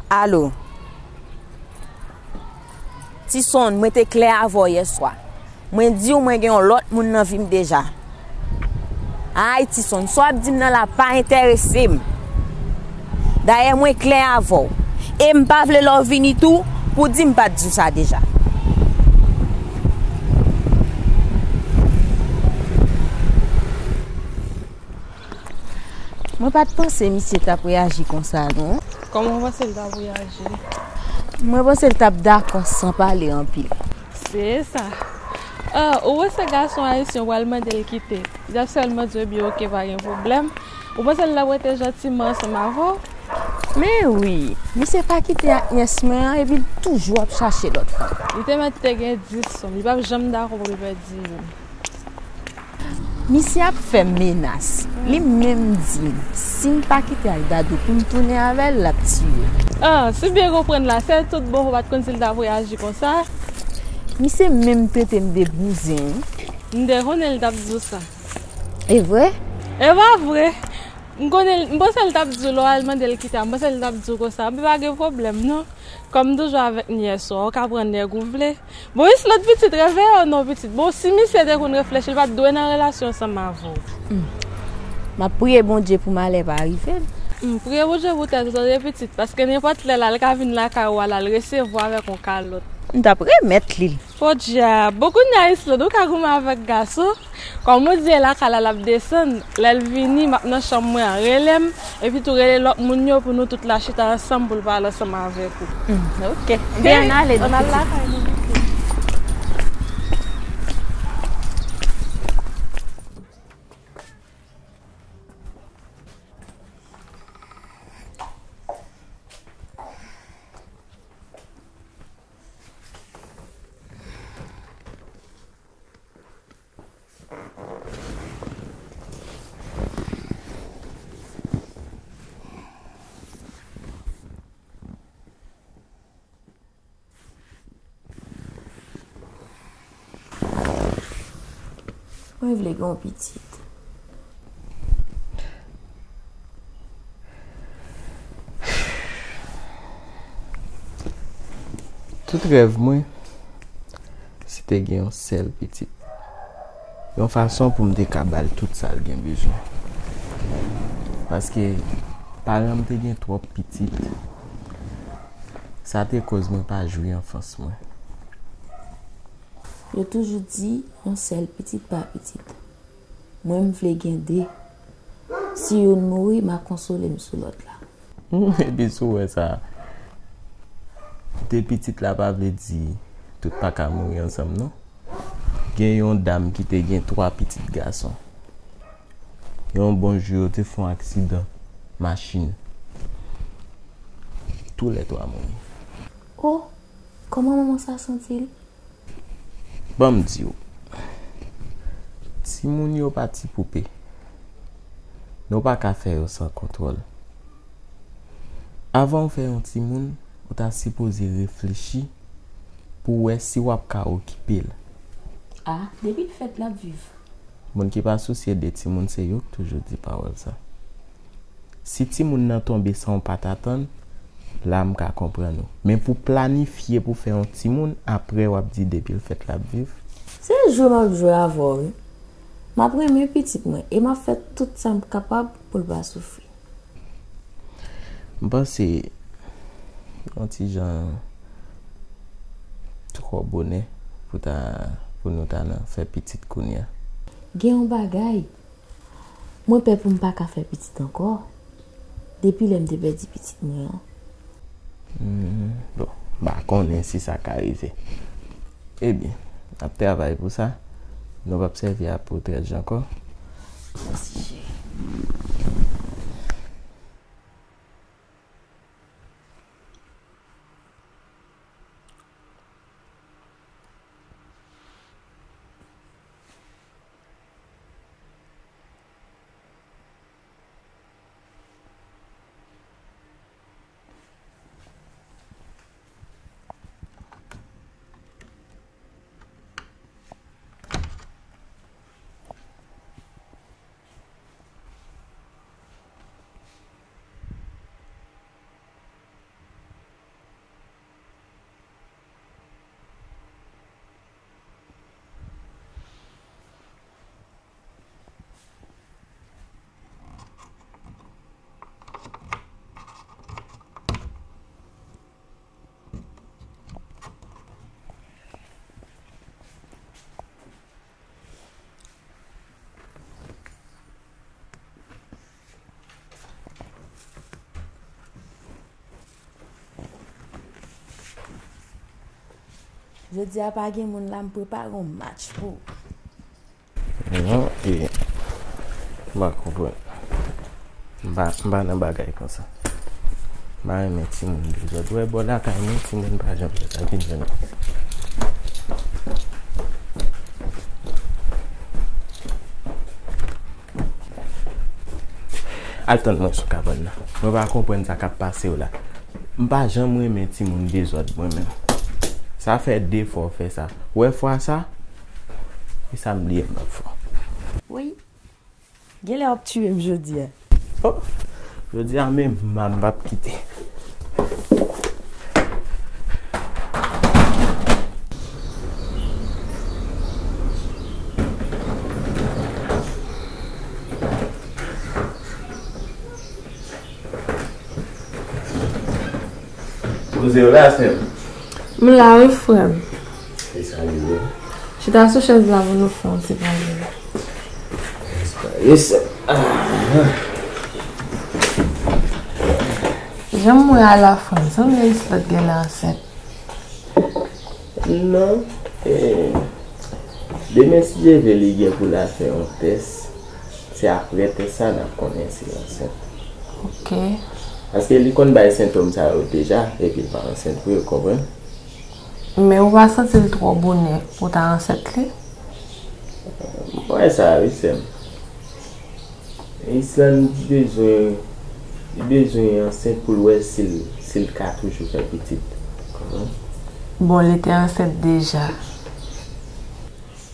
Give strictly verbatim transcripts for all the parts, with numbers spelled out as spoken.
Alo. Tison, mwen te klè avè w yèswa. Mwen di w mwen gen yon lòt moun nan vi m deja. Ay, Tison, sa w ap di m nan la pa enterese m. Dayè, mwen klè avè w. E m pa vle lè w vini tou pou di m pa t di w sa deja. Mwen pa t panse misye t ap reyaji konsa, non. Kòman w panse l t ap reyaji? Mwen panse l t ap dakò san pale anpil. Se sa. Ah, ou panse gason ayisyen w pral mande l kite? L ap sèlman di w, "Ebyen, oke, pa gen pwoblèm." Ou panse l t ap rete jantiman ansanm avè w? Men wi, misye pa kite ak nyès mwen an, epi l toujou ap chache lòt fanm. Li te mèt te gen dis fanm, li p ap janm dakò pou l pèdi youn. Misye ap fè m menas. Li menm di m, si m pa kite ak Dadou pou m tounen avè l, l ap tiye. Ah, si m byen konprann la, se tout bon ou pa t konn si l t ap reyaji konsa? Misye menm trete m de bouzen, wi. M te konnen l t ap di w sa. E vre? E pa vre. M konnen, m panse l t ap di w lè w al mande l kite a, m panse l t ap di w konsa, men pa gen pwoblèm non. Kòm toujou avèk nyès ou, ou ka pran nèg ou vle. Bon, Islande pitit, reveye w non pitit. Bon, si misye te konn reflechi, l pa t dwe nan relasyon ansanm avè w. Hmm. M ap priye Bondye pou malè pa rive l. Hmm, priye Bondye pou tèt ou tande pitit, paske nenpòt lè la, l ka vin lakay ou a la, l resevwa avèk yon kalòt. M t ap remèt li l. Podyab, bon kounye a Islande, ou ka goumen avèk gason. Kòm ou di e lakay la l ap desann, lè l vini, m ap nan chanm mwen an, rele m, epi tou rele lòt moun yo pou nou tout la chita ansanm pou l pale ansanm avèk ou. Hmm, oke. Ebyen, ann ale, ann al lakay nou pitit. Mwen vle gen yon pitit. Tout rèv mwen, se te gen yon sèl pitit. Yon fason pou m te ka ba l tout sa l gen bezwen. Paske paran m te gen twòp pitit. Sa te koz mwen pa jwi anfans mwen. Yo toujou di, yon sèl pitit pa pitit. Mwen, m vle gen de. Si youn mouri, m a konsole m sou lòt la. Epi si w wè sa, de pitit la pa vle di tout pa ka mouri ansanm, non. Gen yon dam ki te gen twa pitit gason. Yon bon jou, yo te fè yon aksidan machin. Toulètwa mouri. O, kòman manman sa santi l? Ban m di w, timoun yo pa ti poupe. Nou pa ka fè yo san kontwòl. Avan w fè yon timoun, ou ta sipoze reflechi pou w wè si w ap ka okipe l. A, depi l fèt, l ap viv. Moun ki pa sousye de timoun, se yo k toujou di pawòl sa. Si timoun nan tonbe san w pa t atann, la m ka konprann ou. Men pou planifye pou fè yon timoun, apre w ap di depi l fèt l ap viv. Se jwe m ap jwe avè w, wi. M ap renmen pitit mwen e m ap fè tout sa m kapab pou l pa soufri. M panse yon ti jan twò bonè pou ta, pou nou ta nan fè pitit kounye a. Gen yon bagay, mwen pè pou m pa ka fè pitit ankò, depi lè m te pèdi pitit mwen an. Hmm, bon, m pa konnen si sa ka rive. Ebyen, n ap travay pou sa. Nou p ap sèvi a pou trèz ankò. Mèsi, cheri. Jodi a pa gen moun la, m prepare yon match pou ou. Non, e, m pa konprann. M pa, m pa nan bagay konsa. M pa renmen timoun dezòd. Ou wè bò lakay mwen, timoun pa janm fè sa. Vin jwenn mwen. Al tann mwen sou kabann nan. Mwen pa konprann sa k ap pase w la. M pa janm renmen timoun dezòd mwen menm. Sa fè de fwa w fè sa. Ou wè fwa sa? E sa m bliye m ap fè. Wi. Genlè w ap tiye m jodi a. Oh! Jodi a menm, m a, m p ap kite. Poze w la, sè m. M la wi, frè m. E sa li ye? Chita sou chèz la pou nou fè yon ti pale. Yes. Ah. Jan m wè a la, frè m, sanble Islande genlè ansent. Non. Eh, demen, si Dye vle, li gen pou l al fè yon tès. Se apre tès sa n ap konnen si l ansent. Ok. Paske li konn bay sentòm sa yo deja, epi l pa ansent vre, ou konprann? Men ou pa santi l twò bonè pou w ta ansent li? M wè sa wi, sè m. Islande bezwen, li bezwen ansent pou l wè si l, si l ka toujou fè pitit. Konprann? Bon, li te ansent deja.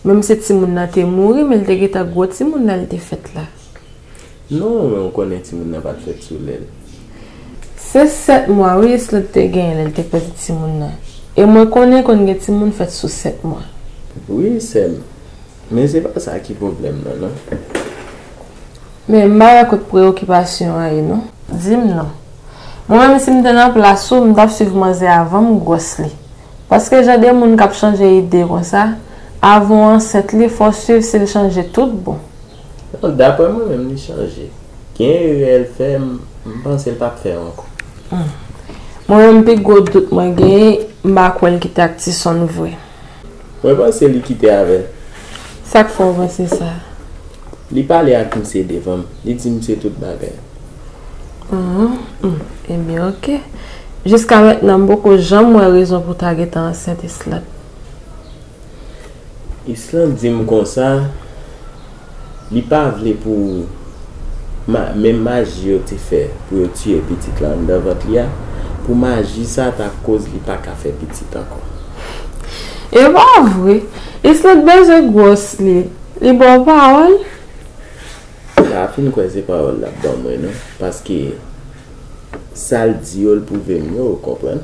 Menm si timoun nan te mouri, men li te gentan gwo timoun nan li te fèt la. Non, men ou konnen timoun nan pa t fèt sou lè l. Se sèt mwa, wi, Islande te genyen lè l te pèdi timoun nan. E mwen konnen konn gen timoun fèt sou sèt mwa. Wi, sè m. Men se pa sa ki pwoblèm nan, non. Men m pa wè kot preyokipasyon an ye, non. Di m non. Mwen menm, si m te nan plas ou, m t ap swiv manzè avan m gwòs li. Paske jan de moun k ap chanje ide konsa, avan w ansent li, fò w swiv si l chanje tout bon. Non, daprè mwen menm, li chanje. Gen erè l fè, m, m panse l p ap fè ankò. Hmm. Mwen menm, pi gwo dout mwen genyen, m pa kwè l kite ak Tison vre. Mwen panse li kite avè l. Sa k fè w panse sa? Li pale ak misye devan m. Li di misye tout bagay. Ah, hmm, ebyen, oke. Jiska mentnan, m poko janm wè rezon pou w ta gentan ansent, Islande. Islande di m konsa, li pa vle pou ma-, menm maji yo te fè pou yo tiye pitit la anndan vant li a, pou maji sa ta koz li pa ka fè pitit ankò. E pa vre. Islande bezwen gwòs li. Li ba w pawòl? M pa fin kwè se pawòl l ap ban mwen non, paske sa l di yo, l pwouve m yo, ou konprann?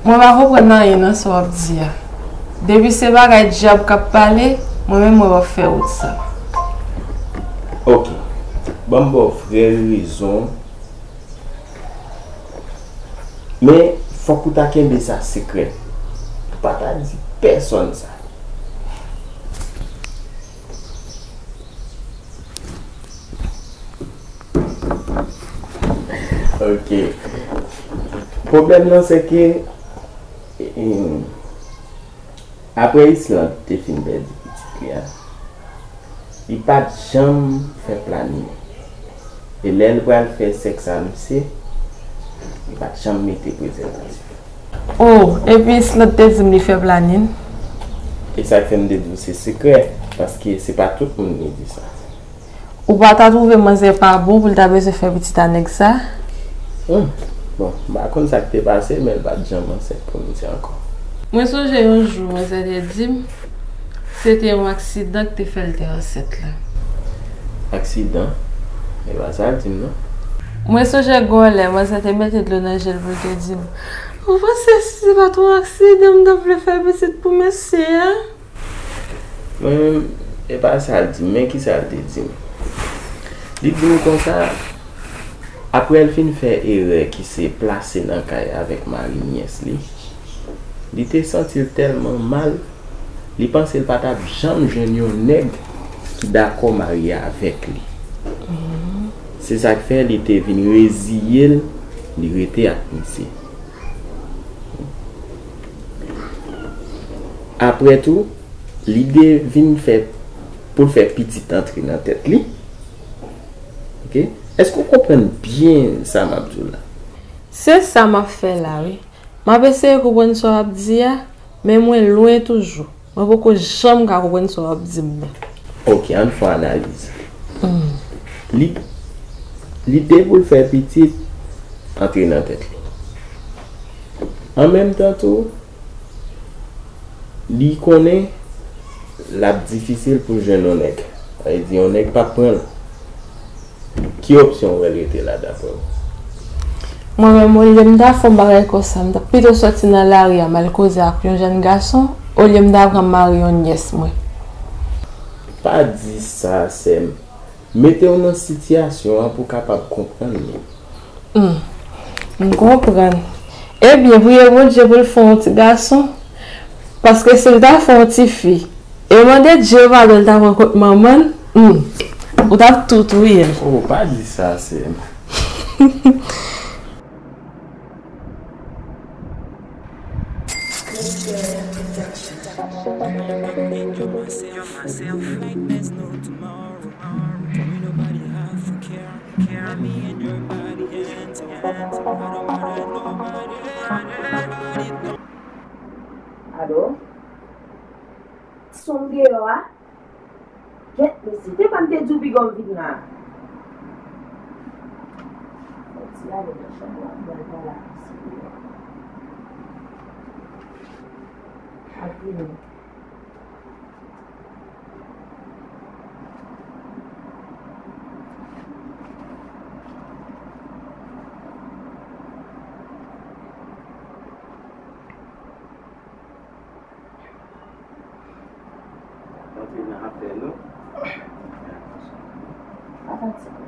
Mwen pa konprann anyen nan sa w ap di a. Depi se bagay dyab k ap pale, mwen menm mwen p ap fè wout sa. Oke. Ban m ba w vrè rezon. Men, fòk ou ta kenbe sa sekrè. Ou pa ta di pèsonn sa. Ok. Pwoblèm nan se ke, eh, apre Islande te fin pèdi pitit li a, li pa t janm fè planin. E lè l pral fè sèks a misye, li pa t janm mete prezèvatif. Oh, epi Islande te di m li fè planin. E sa k fè m te di w se sekrè, paske se pa tout moun li di sa. Ou pa ta twouve manzè pa bon pou l ta bezwen fè pitit a nèg sa? Hmm. Bon, m pa konn sa k te pase, men l pa t janm ansent pou misye ankò. Mwen sonje yon jou, manzè te di m, se te yon aksidan k te fè l te ansent la. Aksidan? E pa sa l di m, non. Mwen sonje gon lè, manzè te mete dlo nan je l pou l te di m, ou panse si se pa t yon aksidan, m t ap vle fè pitit pou mesye a? Mwen menm, e pa sa l di m, men kisa l te di m. Li di m konsa, apre l fin fè erè ki se plase nan kay avèk mari nyès li, li te santi l tèlman mal, li panse l pa t ap janm jwenn yon nèg ki dakò marye avèk li. Se sa k fè li te vin reziye l, li rete ak misye. Apre tou, lide vin fè pou l fè pitit antre nan tèt li. Oke? Èske w konprann byen sa m ap di w la? Se sa m ap fè la, wi. M ap eseye konprann sa w ap di a, men mwen lwen toujou. Mwen poko janm ka konprann sa w ap di m nan. Oke, ann fè yon analiz. Hmm. Li, lide pou l fè pitit antre nan tèt li. An menm tan tou, li konnen l ap difisil pou l jwenn yon nèg. Sa vle di yon nèg p ap pran l. Ki opsyon w wè l rete la, daprè w? Mwen menm, olye m ta fè yon bagay konsa, m ta pito sòti nan lari a, m al koze ak yon jèn gason, olye m ta pran mari yon nyès mwen. Pa di sa, sè m. Mete w nan sitiyasyon an pou w kapab konprann li. Hmm. M konprann. Ebyen, priye Bondye pou l fè w yon ti gason. Paske si l ta fè w yon ti fi, e mande Dye padon, l ta pran kont manman l, hmm, ou t ap tou touye l. Oh, pa di sa, sè m. Alo? Sonm deyò a? Kèt mesye, te kwè m te di w piga w vin la? Fò w ti ale nan chanm ou, m pral pale ak misye deyò. Ap vini. Antre nan afè nou. Pa fatige.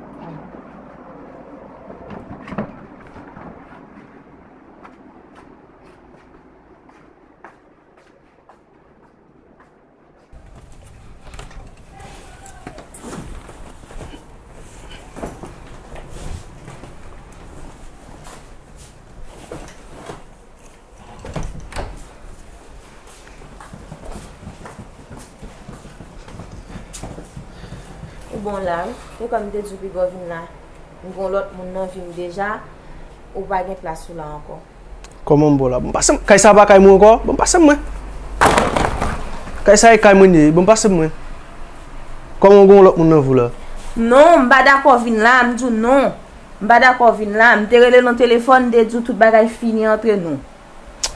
Ou bon la, wi. Te kwè m te di w piga w vin la. M gen yon lòt moun nan vi m deja. Ou pa gen plas ou la ankò. Kòman m bon la? Bon, pase m. Kay sa pa kay mwen ankò? Bon, pase m mwen. Kay sa e kay mwen ye. Bon, pase m mwen. Kòman w gen yon lòt moun nan vi w la? Non, m pa dakò vin la, m di w non. M pa dakò vin la. M te rele nan telefòn, m te di w tout bagay fini antre nou.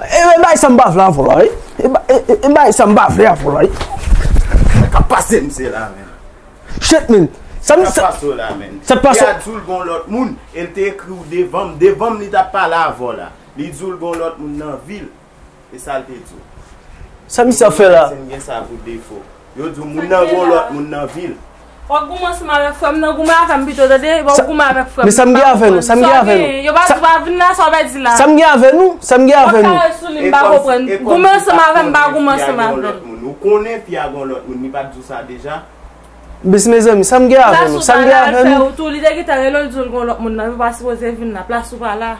E, e bay sa m pa vle avè w la, wi. E ba-, e, e, e bay sa m pa vle avè w la, wi. Sa k ap pase misye la, menm? Shit, man. Sa m, sa k ap pase w la, menm? Sa k pase w? Li a di w l gen yon lòt moun, e l te ekri w devan m. Devan m, li t ap pale avè w la. Li di w l gen yon lòt moun nan vi l. E sa l te di w. Sa misye ap fè la? Moun gen sa pou defo. Yo di w moun nan gen yon lòt moun nan vi l. Fòk goumen ansanm avèk frè m nan, goumen avè m pito, tande? Bon, goumen avèk frè m. Men sa m gen avè nou? Sa m gen avè nou? Yo pa di w pa vin la, sa w pèdi la. Sa m gen avè nou? Sa m gen avè nou? Mwen kare sou li, m pa konprann. Goumen ansanm avè m, pa goumen ansanm avè m. Ou konnen fi a gen yon lòt moun, li pa t di w sa deja? Bis mezanmi, sa m gen avè nou? Sa m gen avè nou? Ou tou, li te gentan rele w, li di w l gen yon lòt moun nan, yo pa sipoze vin la, plas ou pa la.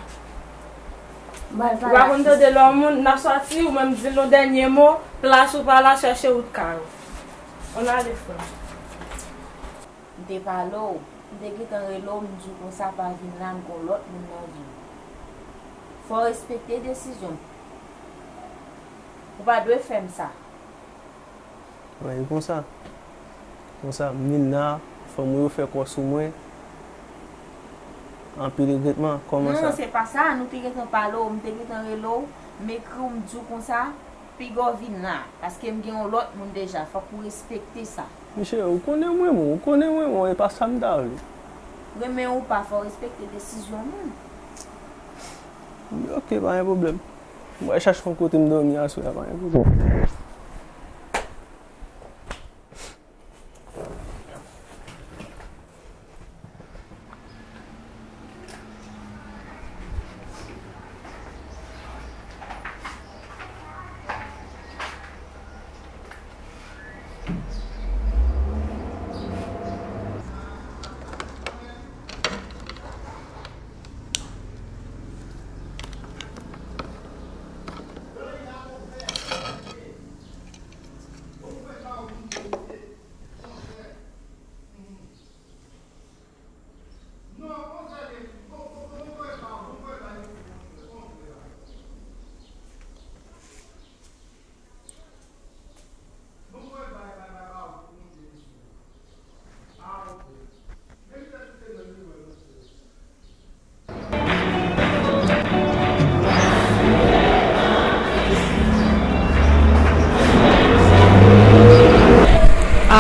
Ou pa konn tande lè yon moun n ap sòti, ou menm di l yon dènye mo, plas ou pa la, chèche wout kay ou. Ann ale, frè m. M te pale w, m te gentan rele w, m di w konsa pa vin la, m gen yon lòt moun nan vi m. Fò w respekte desizyon m. Ou pa dwe fè m sa. Wi, e konsa. Konsa, m vin la, fanmi w yo fè kò sou mwen. Anpil regretman, kòman sa? Non, se pa sa, nou te gentan pale w, m te gentan rele w, m ekri w, m di w konsa, piga w vin la, paske m gen yon lòt moun deja, fòk ou respekte sa. Miche, ou konnen mwen bon, ou konnen mwen bon, e pa sa m ta vle. Renmen ou pa, fò w respekte desizyon moun. Ok, pa gen pwoblèm. Mwen chache yon kote m dòmi aswè a, pa gen pwoblèm.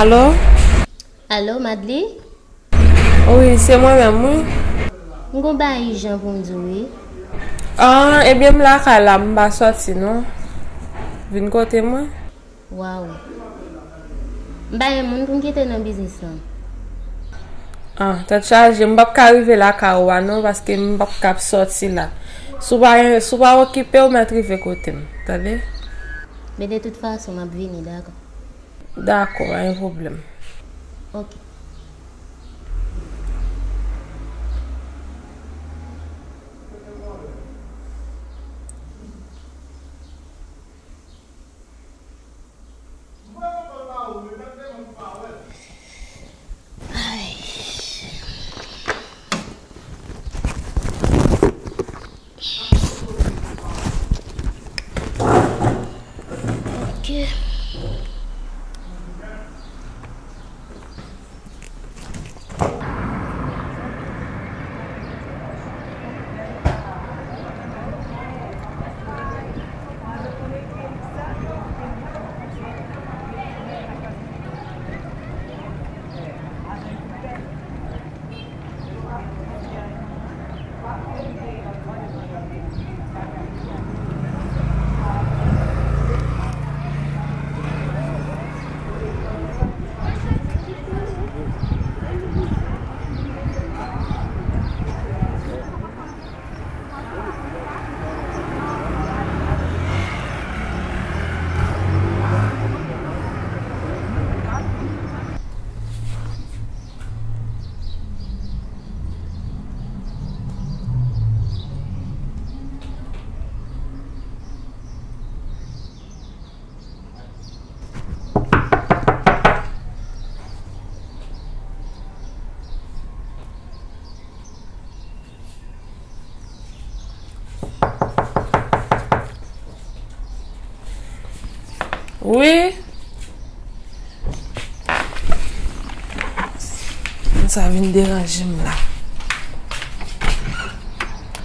Alo? Alo, Madly? Wi, se mwen menm, wi. M gon bagay ijan pou m di w, wi. Ah, ebyen, m lakay la, m pa sòti, non. Vin kote mwen. Waw. M pa gen moun pou m kite nan biznis lan. Ah, tèt chaje, m p ap ka rive lakay ou a, non, paske m p ap ka ap sòti la. Si w pa, si w pa okipe, w mèt rive kote m, tande? Men de tout fason, m ap vini, dakò? Dakò, pa gen pwoblèm. Ok. Ay. Ok. Wi. Moun sa vin deranje m la.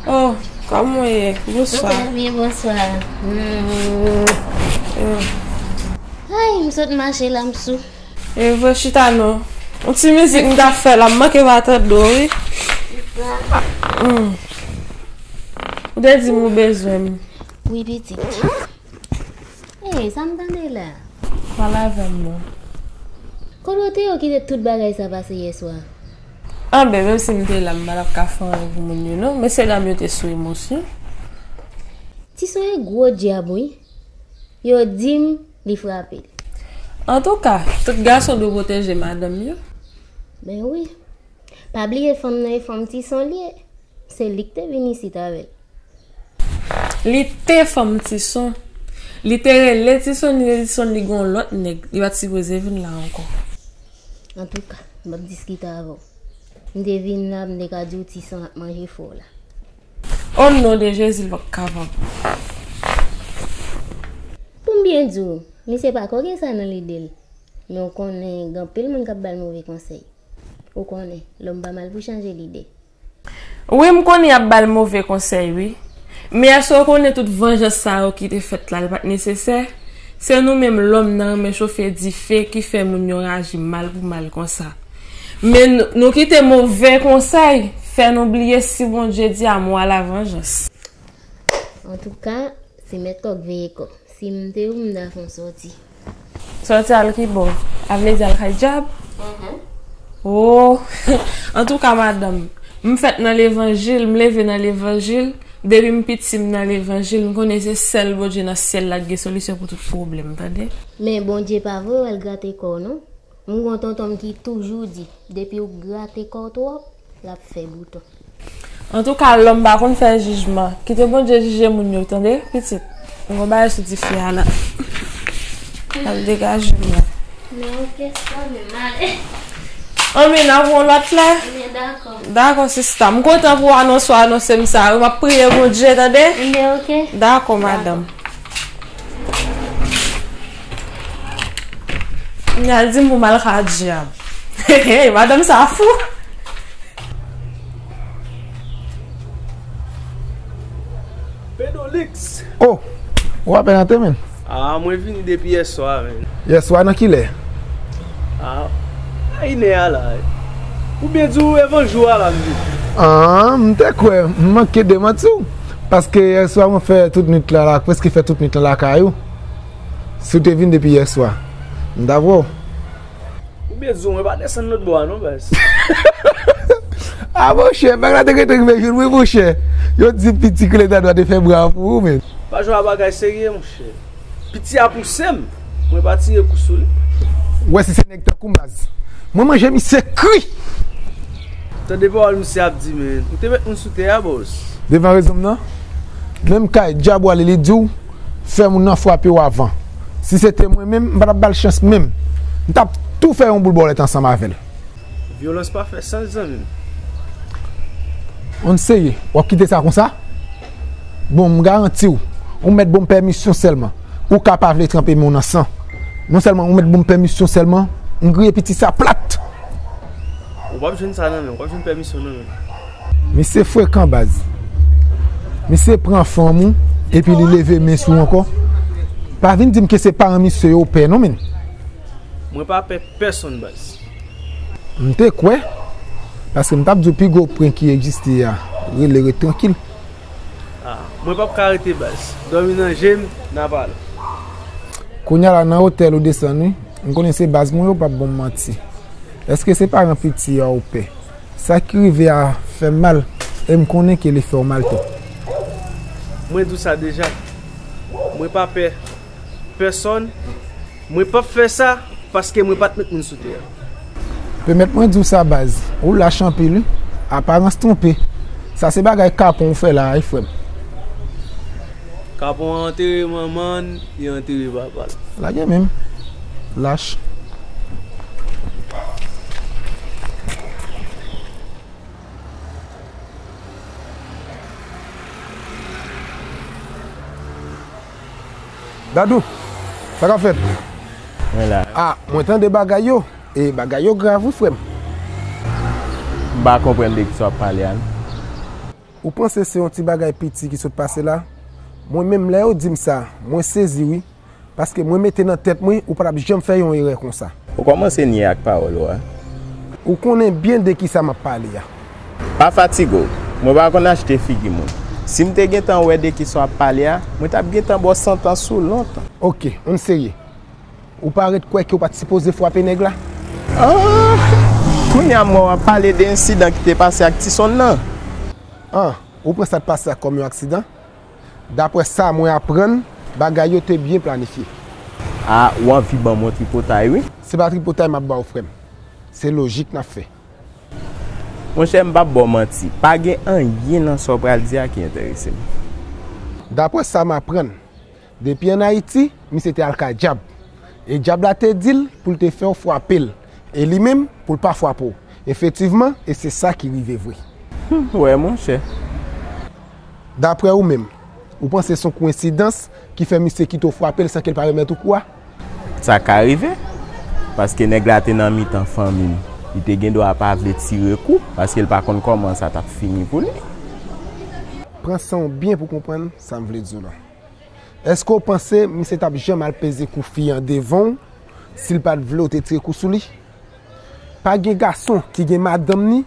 Oh, kòman w ye? Bonswa. Mwen byen, bonswa. Hmm. Eh. Ay, m sot mache la, m sou. E vre, chita non. Yon ti mizik m t ap fè la, m manke pa tande w, wi. Hmm. Ou te di m ou bezwen m. Wi, pitit. Ey, sa m tande la? Pale avè m non. Kote w te ye w kite tout bagay sa pase yèswa? Anben, menm si m te la, m pa t ap ka fè anyen pou moun yo non. Mesye dam yo te sou emosyon. Tison e gwo dyab, wi. Yo di m li frape l. Antouka, tout gason dwe pwoteje madanm yo. Ben wi. Pa bliye fanm nan e fanm Tison li ye. Se li k te vin isit avè l. Li te fanm Tison. Li te rele Tison, li te di Tison li gon lòt nèg. Li pa t sipoze vin la ankò. Antouka, m p ap diskite avè w. M te vin la, m te ka di w Tison ap manje fò w la. O non de Jezi, l p ap kapab. Pou m byen di w, misye pa ko gen sa nan lide l. Men w konnen, gen anpil moun k ap ba l move konsèy. Ou konnen, lòm pa mal pou chanje lide. Wi, m konnen y ap ba l move konsèy, wi. Men èske w konnen tout vanjans sa yo ki te fèt la, l pa t nesesè? Se nou menm lòm nan renmen chofe dife ki fè moun yo reyaji mal pou mal konsa. Men nou, nou kite move konsèy fè nou bliye si Bondye di amour à la vengeance. Antouka, se mèt kòk veye kò. Si m te ou, m ta fè yon sòti. Sòti al ki bò? A vle di al kay dyab? Mhm. Oh! Antouka, madanm, m fèt nan levanjil, m leve nan levanjil. Depi m piti, m nan levanjil. M konnen se sèl Bondye nan syèl la ki gen solisyon pou tout pwoblèm, tande? Men Bondye pa voye w al grate kò w, non. M gon tonton m ki toujou di, depi w grate kò w twòp, l ap fè bouton. Antouka, lòm pa konn fè jijman. Kite Bondye jije moun yo, tande, pitit? M gon bagay sou dife a la. L ap degaje m la. Men oke, sa vle m ale. Anben, n ap wè w lòt lè. Men dakò. Dakò, sista. M kontan pou w anonse w anonse m sa. M ap priye Bondye, tande? Men oke. Dakò, madanm. Kounye a l di m pou m al ka dyab. Hey, madanm sa fou. Pedolix. Oh, ou apèn antre, men. Ah, mwen vini depi yèswa, men. Yèswa nan kilè? Ah, a inè a la. Oubyen di w evan jou a la m vini. Ah, m te kwè, m manke demanti w. Paske yèswa mwen fè tout nwit la, la, prèske fè tout nwit la lakay ou. Si w te vin depi yèswa, m ta wè w. Oubyen di w mwen pa desann lòt bò a non, baz. Ah, monchè, bagay la te gentan rive jwenn mwen, monchè. Yo di piti Kletadwa te fè bra pou ou, men. Pa jwe a bagay serye, monchè. Piti a pouse m. Mwen pa tire kou sou li. Ou wè si se nèg tankou m, baz. Mwen manje misye kri. Tande pawòl misye ap di, men. Ou te met moun sou tè a, bòs. Devan rezon m nan. Menm kay dyab ou ale, li di w fè moun nan frape w avan. Si se te mwen menm, m pa t ap ba l chans menm. M t ap tou fè yon boul bòlèt ansanm avè l. Vyolans pa fè sans, zanmi m. Ann seye, w ap kite sa konsa? Bon, m garanti w, ou mèt ban m pèmisyon sèlman. Ou ka pa vle tranpe men w nan san. Non sèlman ou mèt ban m pèmisyon sèlman, m griye piti sa plat. Ou p ap jwenn sa nan men m, ou p ap jwenn pèmisyon nan men m. Misye frekan, baz. Misye pran fanm ou, epi li leve men sou ou ankò. Pa vin di m ke se paran misye yo ou pè non, men. Mwen pa pè pèsonn, baz. M te kwè, paske m t ap di w pi gwo prank ki egziste a, rele ret trankil. Ah, mwen p ap ka rete, baz. Dòmi nan je m, n a pale. Kounye a la, nan otèl ou desann, wi. M konnen se baz mwen yo p ap ban m manti. Èske se paran piti a ou pè? Sa ki rive a fè m mal, e m konnen ke li fè w mal tou. Mwen di w sa deja. Mwen pa pè pèsonn. Mwen p ap fè sa paske mwen pa t met moun sou tè a. Pèmèt mwen di w sa, baz. Ou lach anpil, wi. Aparans twonpe. Sa se bagay kapon ou fè la a, wi, frè m. Kapon an antere manman l, li antere papa l. Lage men m. Lach. Dadou, sa k ap fèt? Mwen la. A, mwen tande bagay yo. E bagay yo grav wi, frè m. M pa konprann de kisa w ap pale a, non. Ou panse se yon ti bagay piti ki sot pase la? Mwen menm, lè yo di m sa, mwen sezi wi. Paske mwen mete nan tèt mwen ou pa t ap janm fè yon erè konsa. Ou kòmanse nye ak pawòl ou a. Ou konnen byen de kisa m ap pale a. Pa fatige w. Mwen pa konn achte figi moun. Si m te gentan wè de kisa w ap pale a, mwen t ap gentan ba w santans ou lontan. Oke, ann serye. Ou pa ret kwè ke w pa t sipoze frape nèg la? Ah! Kounye a m wè w ap pale de ensidan ki te pase ak Tison nan. Ah, ou pran sa t pase a kòm yon aksidan? Daprè sa mwen aprann, bagay yo te byen planifye. Ah, ou anvi ban m yon tripotay, wi. Se pa tripotay m ap ba w, frè m. Se lojik n ap fè. Monchè, m p ap ba w manti. Pa gen anyen nan sa w pral di a ki enterese m. Daprè sa m aprann, depi ann Ayiti, misye te al kay dyab. E dyab la te di l pou l te fè w frape l. E li menm, pou l pa frape w. Efektivman, e se sa ki rive vre. Humm, wè, monchè. Daprè ou menm, ou panse se yon koyensidans ki fè misye kite w frape l san ke l pa remèt ou kou a? Sa ka rive, paske nèg la te nan mitan fanmi m. Li te gen dwa pa vle tire kou, paske l pa konn kòman sa t ap fini pou li. Pran san w byen pou w konprann sa m vle di w la. Èske w panse misye t ap janm al peze kou fi an devan w si l pa t vle w te tire kou sou li? Pa gen gason ki gen madanm ni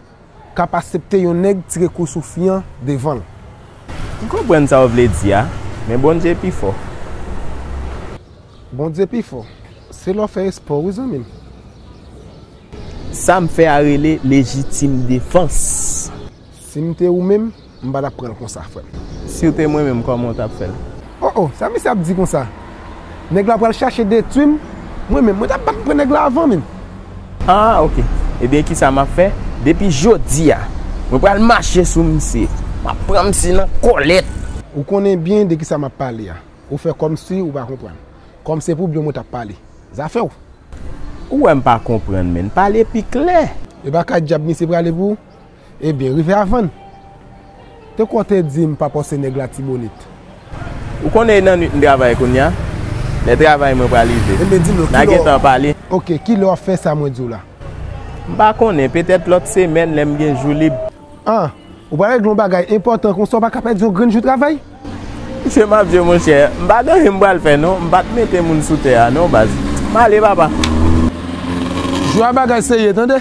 k ap aksepte yon nèg tire kou sou fi an devan l. M konprann sa w vle di a, men Bondye pi fò. Bondye pi fò? Se lè w fè espò wi, zanmi m. Sa m fè a rele lejitim defans. Si m te ou menm, m pa t ap pran l konsa, frè m. Si w te mwen menm, kòman w t ap fè l? O o, sa misye ap di konsa? Nèg la pral chache detwi m, mwen menm, mwen t ap bat pou nèg la avan menm. Ah, oke. Ebyen, kisa m ap fè? Depi jodi a, mwen pral mache sou misye. M ap pran misye nan kòlèt. Ou konnen byen de kisa m ap pale a. Ou fè kòmsi ou pa konprann. Kòm se pou byen w mwen t ap pale. Zafè w. Ou wè m pa konprann, menn. Pale pi klè. E pa kay dyab misye prale pou ou? Ebyen, rive avan l. Te kwè w te di m pa pòse nèg Latibonit. Ou konnen e nan nwit m travay kounye a? Lè travay mwen pral rive. Ebyen, di m non, n a gentan pale. Oke, kilè w ap fè sa mwen di w la? M pa konnen, petèt lòt semèn lè m gen jou lib. Ah, ou pral regle yon bagay enpòtan konsa, ou pa ka pèdi yon grenn jou travay? Mesye, m ap di w, monchè, m pa gen anyen m pral fè non, m pa t mete moun sou tè a non, baz. M ale, papa. Jwe a bagay serye, tande?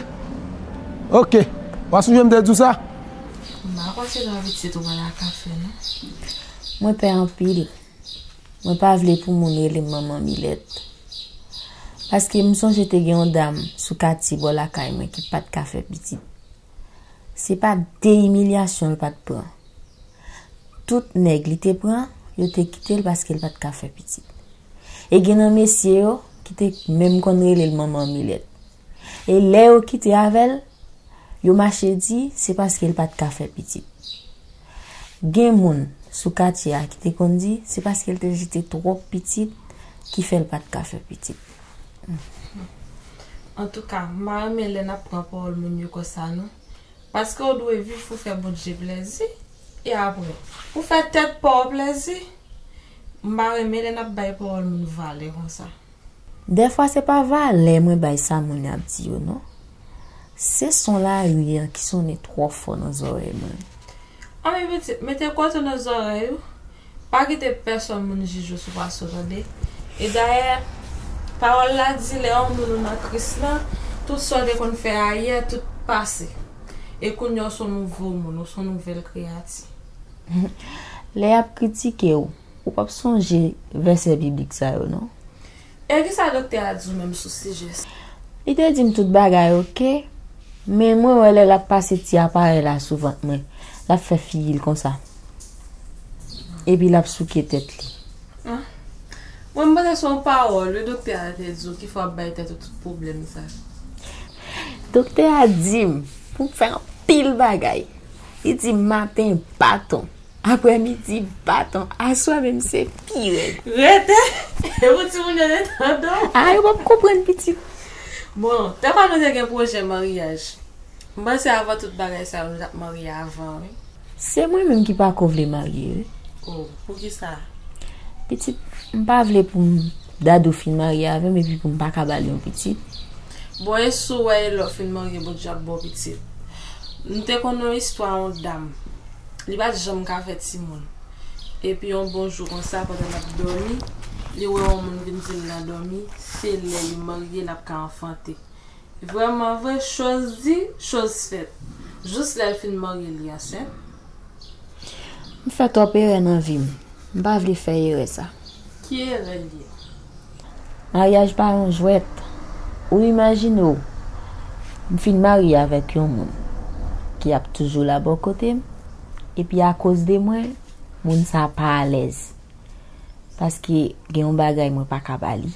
Oke. W a sonje m te di w sa? M pa panse nan pitit ou pa nan kafe, non. Mwen pè anpil. Mwen pa vle pou moun rele m manman Milèt. Paske m sonje te gen yon dam sou katye bò lakay mwen ki pa t ka fè pitit. Se pa de imilyasyon l pa t pran. Tout nèg li te pran, yo te kite l paske l pa t ka fè pitit. E gen nan mesye yo ki te menm konn rele l manman Milèt. E lè yo kite avè l, yo mache di se paske l pa t ka fè pitit. Gen moun sou katye a ki te konn di se paske l te jete twòp pitit ki fè l pa t ka fè pitit. Antouka, m pa renmen lè n ap pran pawòl moun yo konsa, non. Paske w dwe viv pou fè Bondye plèzi. E apre, pou fè tèt pa w plèzi. M pa renmen lè n ap bay pawòl moun valè konsa. Dèfwa se pa valè mwen bay sa moun yo ap di yo, non. Se son lari an ki sonnen twò fò nan zòrèy mwen. Anben pitit, mete kote w nan zòrèy ou. Pa kite pèsonn moun jije w sou pase w, tande. E dayè, pawòl la di lè yon moun ou nan Kris lan, tout sa w te konn fè ayè, tout pase. E kounye a w se yon nouvo moun, ou se yon nouvèl kreyati. Lè y ap kritike w, ou p ap sonje vèsè biblik sa yo, non. E kisa doktè a di w menm sou sijè sa? Li te di m tout bagay oke, men mwen wè lè l ap pase ti aparèy la sou vant mwen, l ap fè figi l konsa. Epi l ap souke tèt li. Ah. Mwen, m panse se yon pawòl wi doktè a te di w ki fè w ap bay tèt ou tout pwoblèm sa. Doktè a di m pou m fè anpil bagay. Li di m maten baton. Aprèmidi, baton. Aswè menm se pi rèd. Rete! E pou timoun yo te tande w. A, yo p ap konprann pitit. Bon, te pa nou te gen pwojè maryaj. M panse avan tout bagay sa yo, nou t ap marye avan, wi. Se mwen menm ki pa ko vle marye, wi. Oh, poukisa? Pitit, m pa vle pou m Dadou fin marye avè m epi pou m pa ka ba l yon pitit. Bon, e si w wè e lè w fin marye, Bondye ap ba w pitit. M te konn yon istwa yon dam. Li pa t janm ka fè timoun. Epi yon bon jou konsa, pandan l ap dòmi, li wè yon moun vin di l nan dòmi, se lè li marye, l ap ka anfante. Vrèman vre, choz di, choz fèt. Jis lè l fin marye, li ansent. M fè twòp erè nan vi m. M pa vle fè erè sa. Ki erè l ye? Maryaj pa yon jwèt. Ou imajine w, m fin marye avèk yon moun ki ap toujou la bò kote m, epi akoz de mwen, moun sa pa alèz. Paske gen yon bagay mwen pa ka ba li.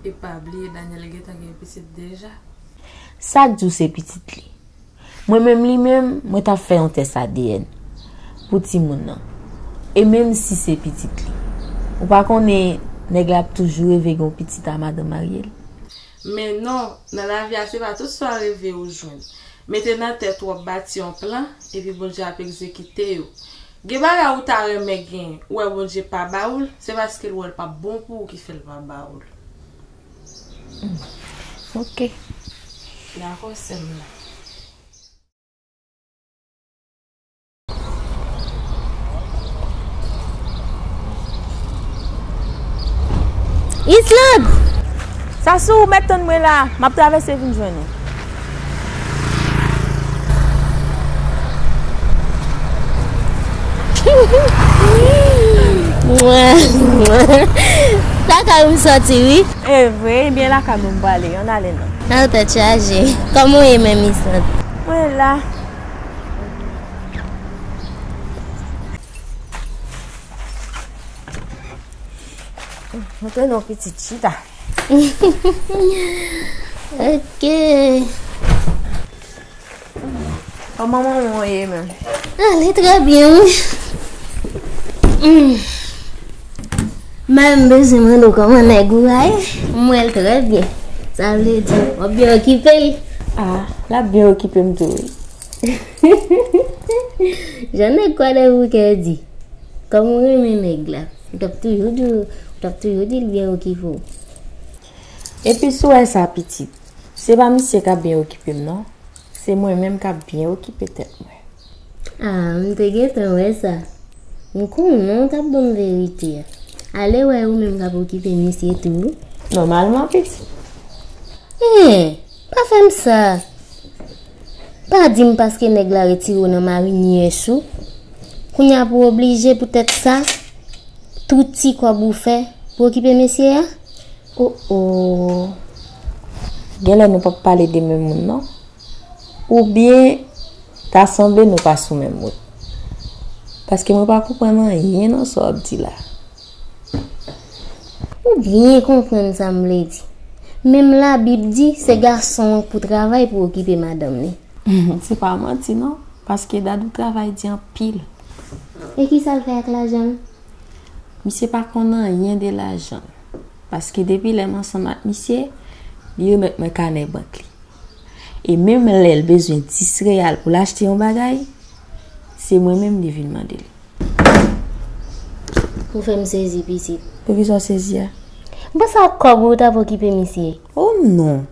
E pa bliye, Daniel gentan gen pitit deja. Sa k di w se pitit li? Mwen menm li menm, mwen t ap fè yon tès A D N pou timoun nan. E menm si se pitit li, ou pa konnen nèg la ap toujou reve gen yon pitit a madanm marye l? Men non, nan lavi a se pa tout sa w reve ou jwenn. Mete nan tèt ou w ap bati yon plan, epi Bondye ap egzekite yo. Gen bagay ou ta renmen gen, ou wè Bondye pa ba ou l, se paske l wè l p ap bon pou ou ki fè l pa ba ou l. Hmm. Ok. Dakò, sè m nan. Islande! Sasou, ou mèt tann mwen la, m ap travèse vin jwenn ou. Lakay ou m sòti, wi. E vre, ebyen lakay mwen m prale, ann ale non. Nan tèt chaje. Kòman w ye menm, Islande? Mwen la. Mwen te nan pitit chita. Ok. Kòman manman w ye menm? Ah, li trè byen, wi. Hmm. Mwen bezwen mande w kòman nèg ou a ye. M wè l trè byen. Sa vle di, w ap byen okipe l. Ah, l ap byen okipe m tou, wi. Jan nèg Kwadèboukè di, kòm ou renmen nèg la, ou t ap toujou di, ou t ap toujou di l byen okipe w. Epi si w wè sa pitit, se pa misye k ap byen okipe m non, se mwen menm k ap byen okipe tèt mwen. Ah, m te gentan wè sa. M konnen w t ap ban m verite a. Ale wè ou menm k ap okipe misye tou. Nòmalman, pitit. Hen, pa fè m sa. Pa di m paske nèg la retire w nan marinyès ou, kounye a pou w oblije poutèt sa, tout ti kòb ou fè pou okipe mesye a? O o. Genlè nou p ap pale de menm moun non. Oubyen ta sanble nou pa sou menm wout. Paske mwen pa konprann anyen nan sa w ap di la. Ou byen konprann sa m vle di. Menm Labib di se gason an k pou travay pou okipe madanm li. Se pa manti non, paske Dadou travay di anpil. E kisa l fè ak lajan l? Misye pa konn anyen de lajan l, paske depi lè m ansanm ak misye, li remèt mwen kanè bank li. E menm lè l bezwen dis reyal pou l achte yon bagay, se mwen menm li vin mande l. Ou fè m sezi, pitit. Poukisa w sezi a? M panse ak kòb ou t ap okipe misye. O non!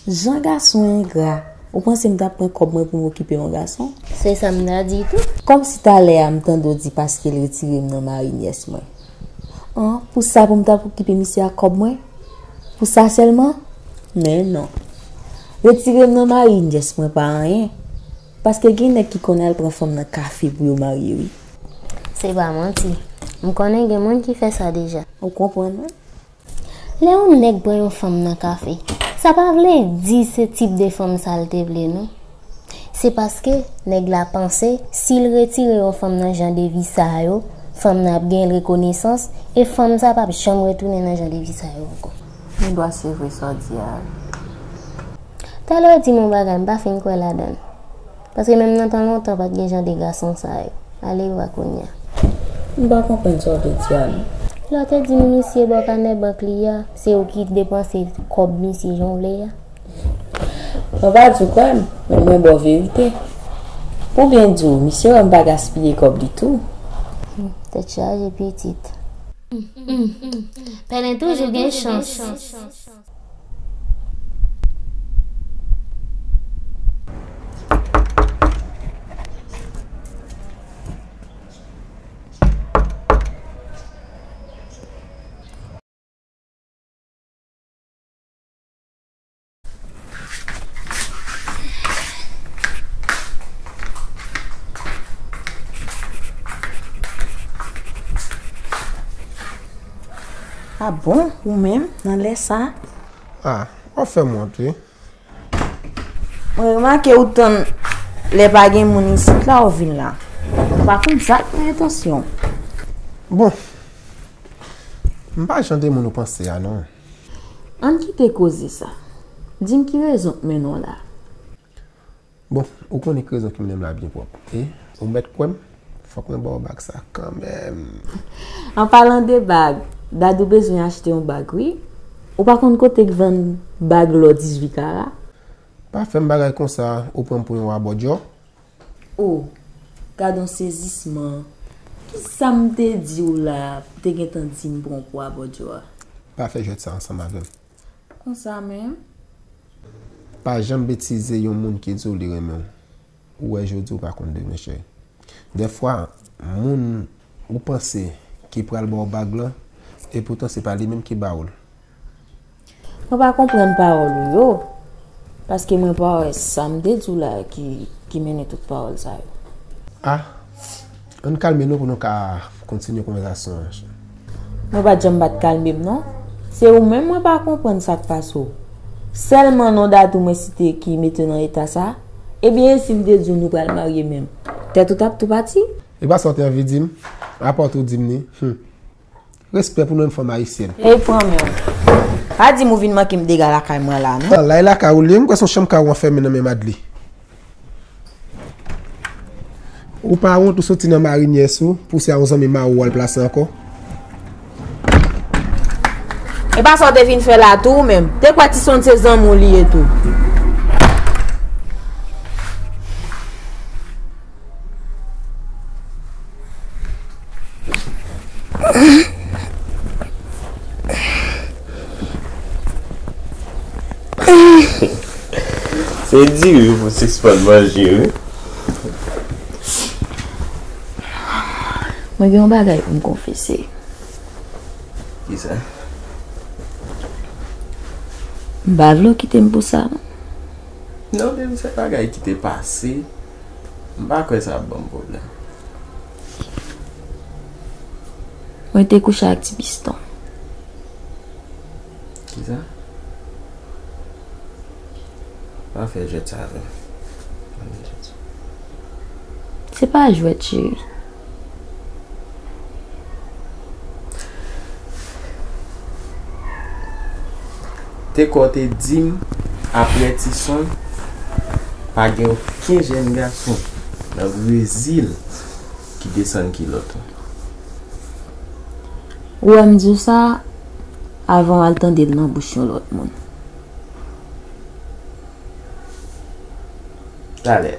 Jan gason engra! Ou panse m t ap pran kòb mwen pou m okipe yon gason? Se sa m ta di tou. Kòmsi talè a m tande w di paske l retire m nan marinyès mwen. An, pou sa pou m t ap okipe misye ak kòb mwen? Pou sa sèlman? Men non. Retire m nan marinyès mwen pa anyen. Paske gen nèg ki konn al pran fanm nan kafe pou yo marye wi. Se pa manti. M konnen gen moun ki fè sa deja. Ou konprann wi. Lè yon nèg pran yon fanm nan kafe, sa pa vle di se tip de fanm sa l te vle non. Se paske nèg la panse si l retire yon fanm nan jan de vi sa yo, fanm nan ap gen rekonesans, e fanm sa p ap janm retounen nan jan de vi sa yo ankò. Gendwa se vre sa w di a wi. Talè w di m yon bagay, m pa fin kwè ladan l. Paske menm nan tan lontan pa t gen jan de gason sa yo. Ale va kounye a. M pa konprann sa w te di a non. Lè w te di m misye ba w kanè bank li a, se ou ki depanse kòb misye jan w vle a. Mwen pa di w kwè m, men mwen ba w verite. Pou byen di w, misye wè m pa gaspiye kòb li tou. Hmm, tèt chaje pitit. Pèlen toujou gen chans. A bon, ou menm, nan lè sa? A, w ap fè m wont wi. Mwen remake ou tann lè pa gen moun isit la, ou vin la. Ou pa konn sa k nan entansyon w. Bon, m pa jan de moun ou panse a non. Ann kite koze sa. Di m ki rezon k mennen w la. Bon, ou konnen k rezon ki mennen m la byen pwòp. E, ou mèt kwè m, fòk mwen ba w bag sa kanmenm. An palan de bag, Dadou bezwen achte yon bag wi. Ou pa konn kote k vann bag lò dizuit kara? Pa fè m bagay konsa, ou pran m pou yon wabòdjò. O, gad on sezisman. Kisa m te di w la, ou te gentan di m pran w pou wabòdjò a? Pa fè jwèt sa ansanm avè m. Konsa menm? Pa janm betize yon moun ki di w li renmen w. Ou wè jodi ou pa konn demen, cheri. Dèfwa, moun ou panse ki pral ba w bag lan, epoutan se pa li menm ki ba w l. Mwen pa konprann pawòl ou yo, paske mwen pa wè sa m te di w la ki, ki mennen tout pawòl sa yo. A, ann kalme nou pou nou ka kontinye konvèsasyon an. Mwen pa t janm pa t kalme m non. Se ou menm mwen pa konprann sa k pase w. Sèlman non Dadou mwen site ki mete w nan eta sa. Ebyen e si m te di w nou pral marye menm? Tèt ou t ap tou pati? E pa sa w te anvi di m? Apa w tou di m li? Hum. Respè pou nou menm fanm ayisyèn. Ey, pran men w. Pa di m ou vin manke m dega lakay mwen la non. An, la e lakay ou li ye, m kwè se yon chanm kay ou anfèmen nan men Madley. Ou pa wont ou soti nan marinyès ou pou se a yon zanmi mari w al plase ankò? E pa sa w te vin fè la tou ou menm? Te kwè Tison se zanmi w li ye tou. Se di wi pou sispann manje wi. Mwen gen yon bagay pou m konfese. Kisa? M pa vle w kite m pou sa, non. Non, depi se bagay ki te pase, m pa kwè sa ap ban m pwoblèm. Mwen te kouche ak ti piston. Kisa? Pa fè jwèt sa avè m. Pa fè jwèt sa. Se pa jwèt, cheri. Te kwè w te di m, apre Tison, pa gen okenn jèn gason nan Brezil ki desann kilòt ou. Ou wè m di w sa avan w al tande l nan bouch yon lòt moun. Talè,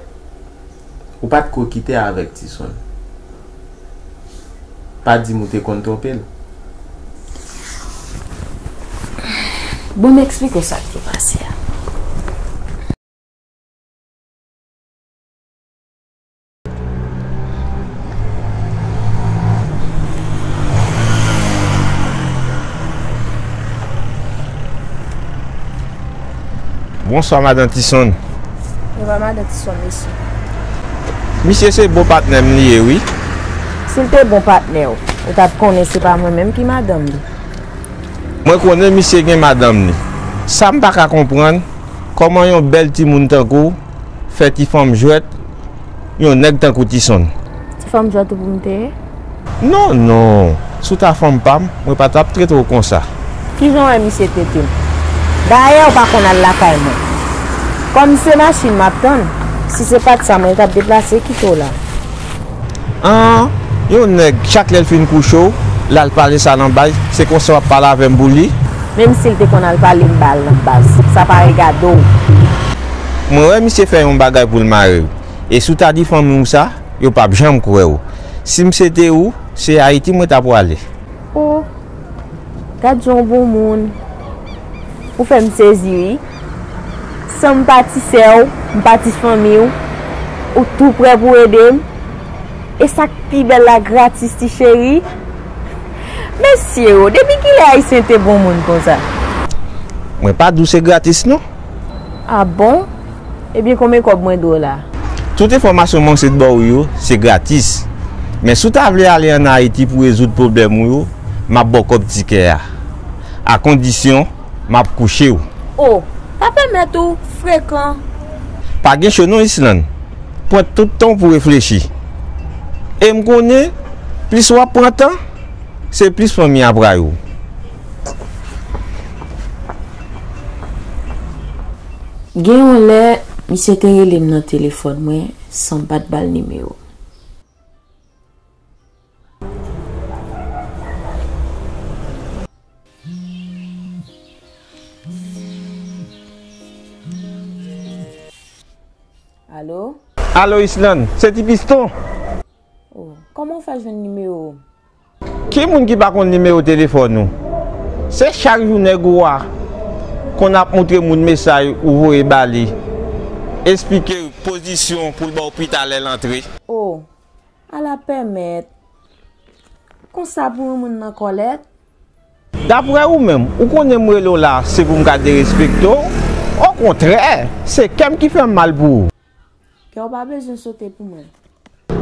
ou pa t ko kite avèk Tison. Pa di m ou te konn twonpe l. Bon, m eksplike w sa k te pase a. Bonswa, madan Tison. Bonswa, madan Tison, mesye. Misye se bon patnè m li ye, wi. Si l te bon patnè w, ou t ap konnen se pa mwen menm ki madanm li. Mwen konnen misye gen madanm li. Sa m pa ka konprann, kòman yon bèl timoun tankou w fè ti fanm jwèt yon nèg tankou Tison. Ti fanm jwèt ou pou m te ye? Non, non. Si w ta fanm pa m, mwen pa t ap trete w konsa. Kijan w wè misye trete m? Dayè, ou pa konn al lakay mwen. Kòm se machin m ap tann, si se pa t sa, mwen t ap deplase kite w la. An, yon nèg, chak lè l fin kouche w, l al pale sa nan baz, se konsa w ap pale avè m pou li? Menm si l te konn al pale m ba l nan baz, sa pa regade w. Mwen wè misye fè yon bagay pou l mare w. E si w ta di fanmi w sa, yo p ap janm kwè w. Si m se te ou, se Ayiti mwen t ap prale. O, gad jan w bon moun. Ou fè m sezi, wi. San m pa ti sè w, m pa ti fanmi w, ou tou prè pou ede m. E sa k pi bèl la, gratis, ti cheri. Mesye o, depi kilè Ayisyen te bon moun konsa? Mwen pa di w se gratis, non. A bon? Ebyen, konbyen kòb mwen dwe w la? Tout enfòmasyon mwen se t ba w yo, se gratis. Men si w ta vle ale ann Ayiti pou rezoud pwoblèm ou yo, m ap ba w kòb tikè a. A kondisyon, m ap kouche w. O, pa pèmèt ou frekan. Pa gen cho non, Islande. Pran tout tan w pou reflechi. E m konnen, plis w ap pran tan, se plis fanmi a pral ou. Gen yon lè, misye te rele m nan telefòn mwen san m pa t ba l nimewo. Alo? Alo, Islande, se Ti Piston. Oh, kòman w fè jwenn nimewo m? Ki moun ki pa konn nimewo telefòn ou? Se chak jou nèg ou a konn ap moutre moun mesaj ou voye ba li, esplike pozisyon pou l ba w pita lè l antre. Oh, ala pèmèt. Konsa pou yon moun nan kòlèt? Daprè ou menm, ou konnen m rele w la se pou m ka derespekte w? Okontrè, se kè m ki fè m mal pou ou. Kè w pa bezwen sote pou mwen.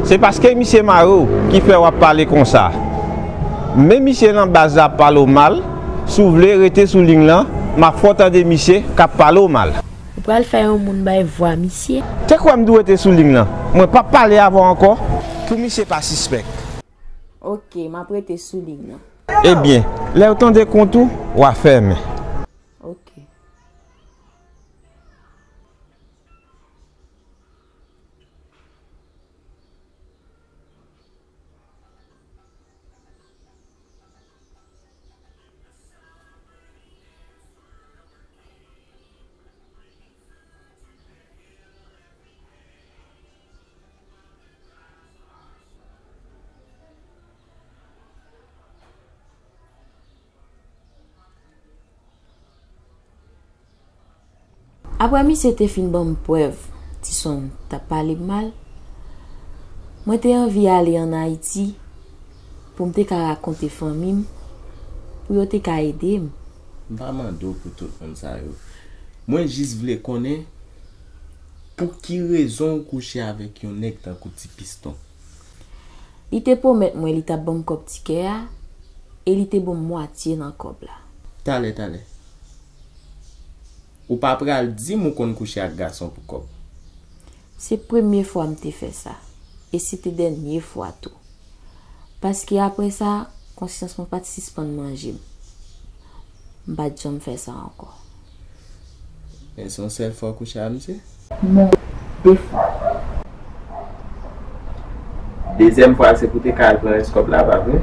Se paske misye mare w ki fè w ap pale konsa. Men misye nan baz la ap pale w mal, si w vle rete sou liy lan, m ap fè w tande misye k ap pale w mal. Ou pral fè yon moun bay vwa misye? Te kwè m di w rete sou liy lan. Mwen p ap pale avè w ankò pou misye pa sispèk. Oke, m ap rete sou liy lan. Ebyen, lè yo tande kont ou, w a fèmen. Oke. Apre misye te fin ban m prèv Tison t ap pale m mal, mwen te anvi ale ann Ayiti pou m te ka rakonte fanmi m, pou yo te ka ede m. M pa mande w pou tout moun sa yo. Mwen jis vle konnen pou ki rezon ou kouche avèk yon nèg tankou Ti Piston. Li te pwomèt mwen li t ap ban m kòb tikè a e li te ban m mwatye nan kòb la. Talè, talè. Ou pa pral di m ou konn kouche ak gason pou kòb. Se premye fwa m te fè sa, e se te dènye fwa tou. Paske apre sa, konsyans mwen pa t sispann manje m. M pa t janm fè sa ankò. Men se yon sèl fwa w kouche ak misye? Non, de fwa. Dezyèm fwa se pou te ka al pran rès kòb la, pa vre?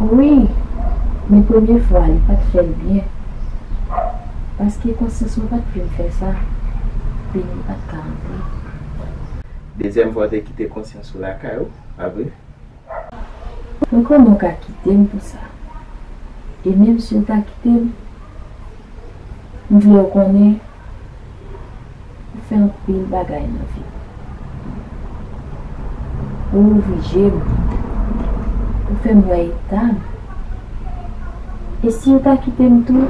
Wi, men premye fwa li pa t fè l byen. Paske konsyans mwen pa t vle m fè sa, Benny pa t ka antre. Dezyèm fwa w te kite konsyans ou lakay ou, pa vre? Mwen konnen w ka kite m pou sa. E menm si w ta kite m, m vle w konnen ou fè anpil bagay nan vi m. Ou ouvri je m. Ou fè m wè eta m. E si w ta kite m tou,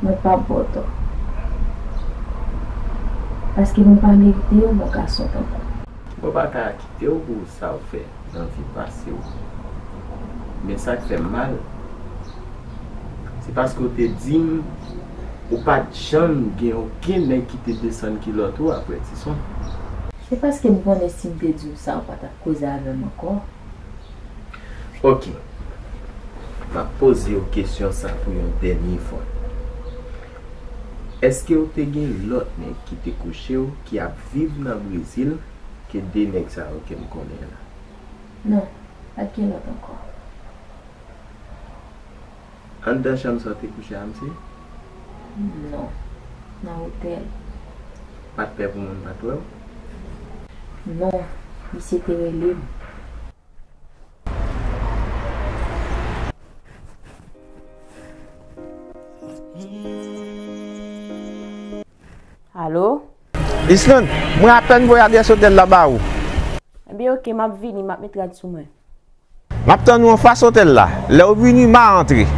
mwen p ap ba w tò. Paske mwen pa merite yon bon gason tankou w. Mwen pa ka kite w pou sa w fè nan vi pase w. Men sa k fè m mal, se paske w te di m ou pa t janm gen okenn nèg ki te desann kilòt ou apre Tison. Se paske m konnen si m te di w sa, ou pa t ap koze avè m ankò. Ok. M ap poze w kesyon sa pou yon dènye fwa. Èske w te gen lòt nèg ki te kouche w ki ap viv nan Brezil ke de nèg sa yo ke m konnen an la? Non, pa t gen lòt ankò. Anndan chanm sa w te kouche a misye? Non, nan otèl. Pa t pè pou moun pa t wè w? Non, misye te rele m. Alo? Islande, mwen apèn voye adrès otèl la ba ou. Ebyen oke, m ap vini, m ap met rad sou mwen. M ap tann ou anfas otèl la. Lè w vini, m a antre.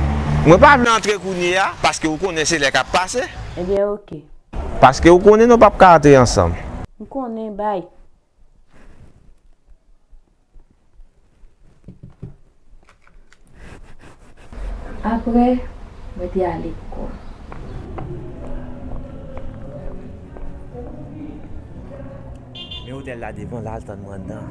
Mwen pa vle antre kounye a, paske ou konnen se lè k ap pase. Ebyen oke. Paske ou konnen nou p ap ka antre ansanm. M konnen, bay. Apre, mwen te ale pou kò m. Men otèl la devan, l al tann mwen anndan.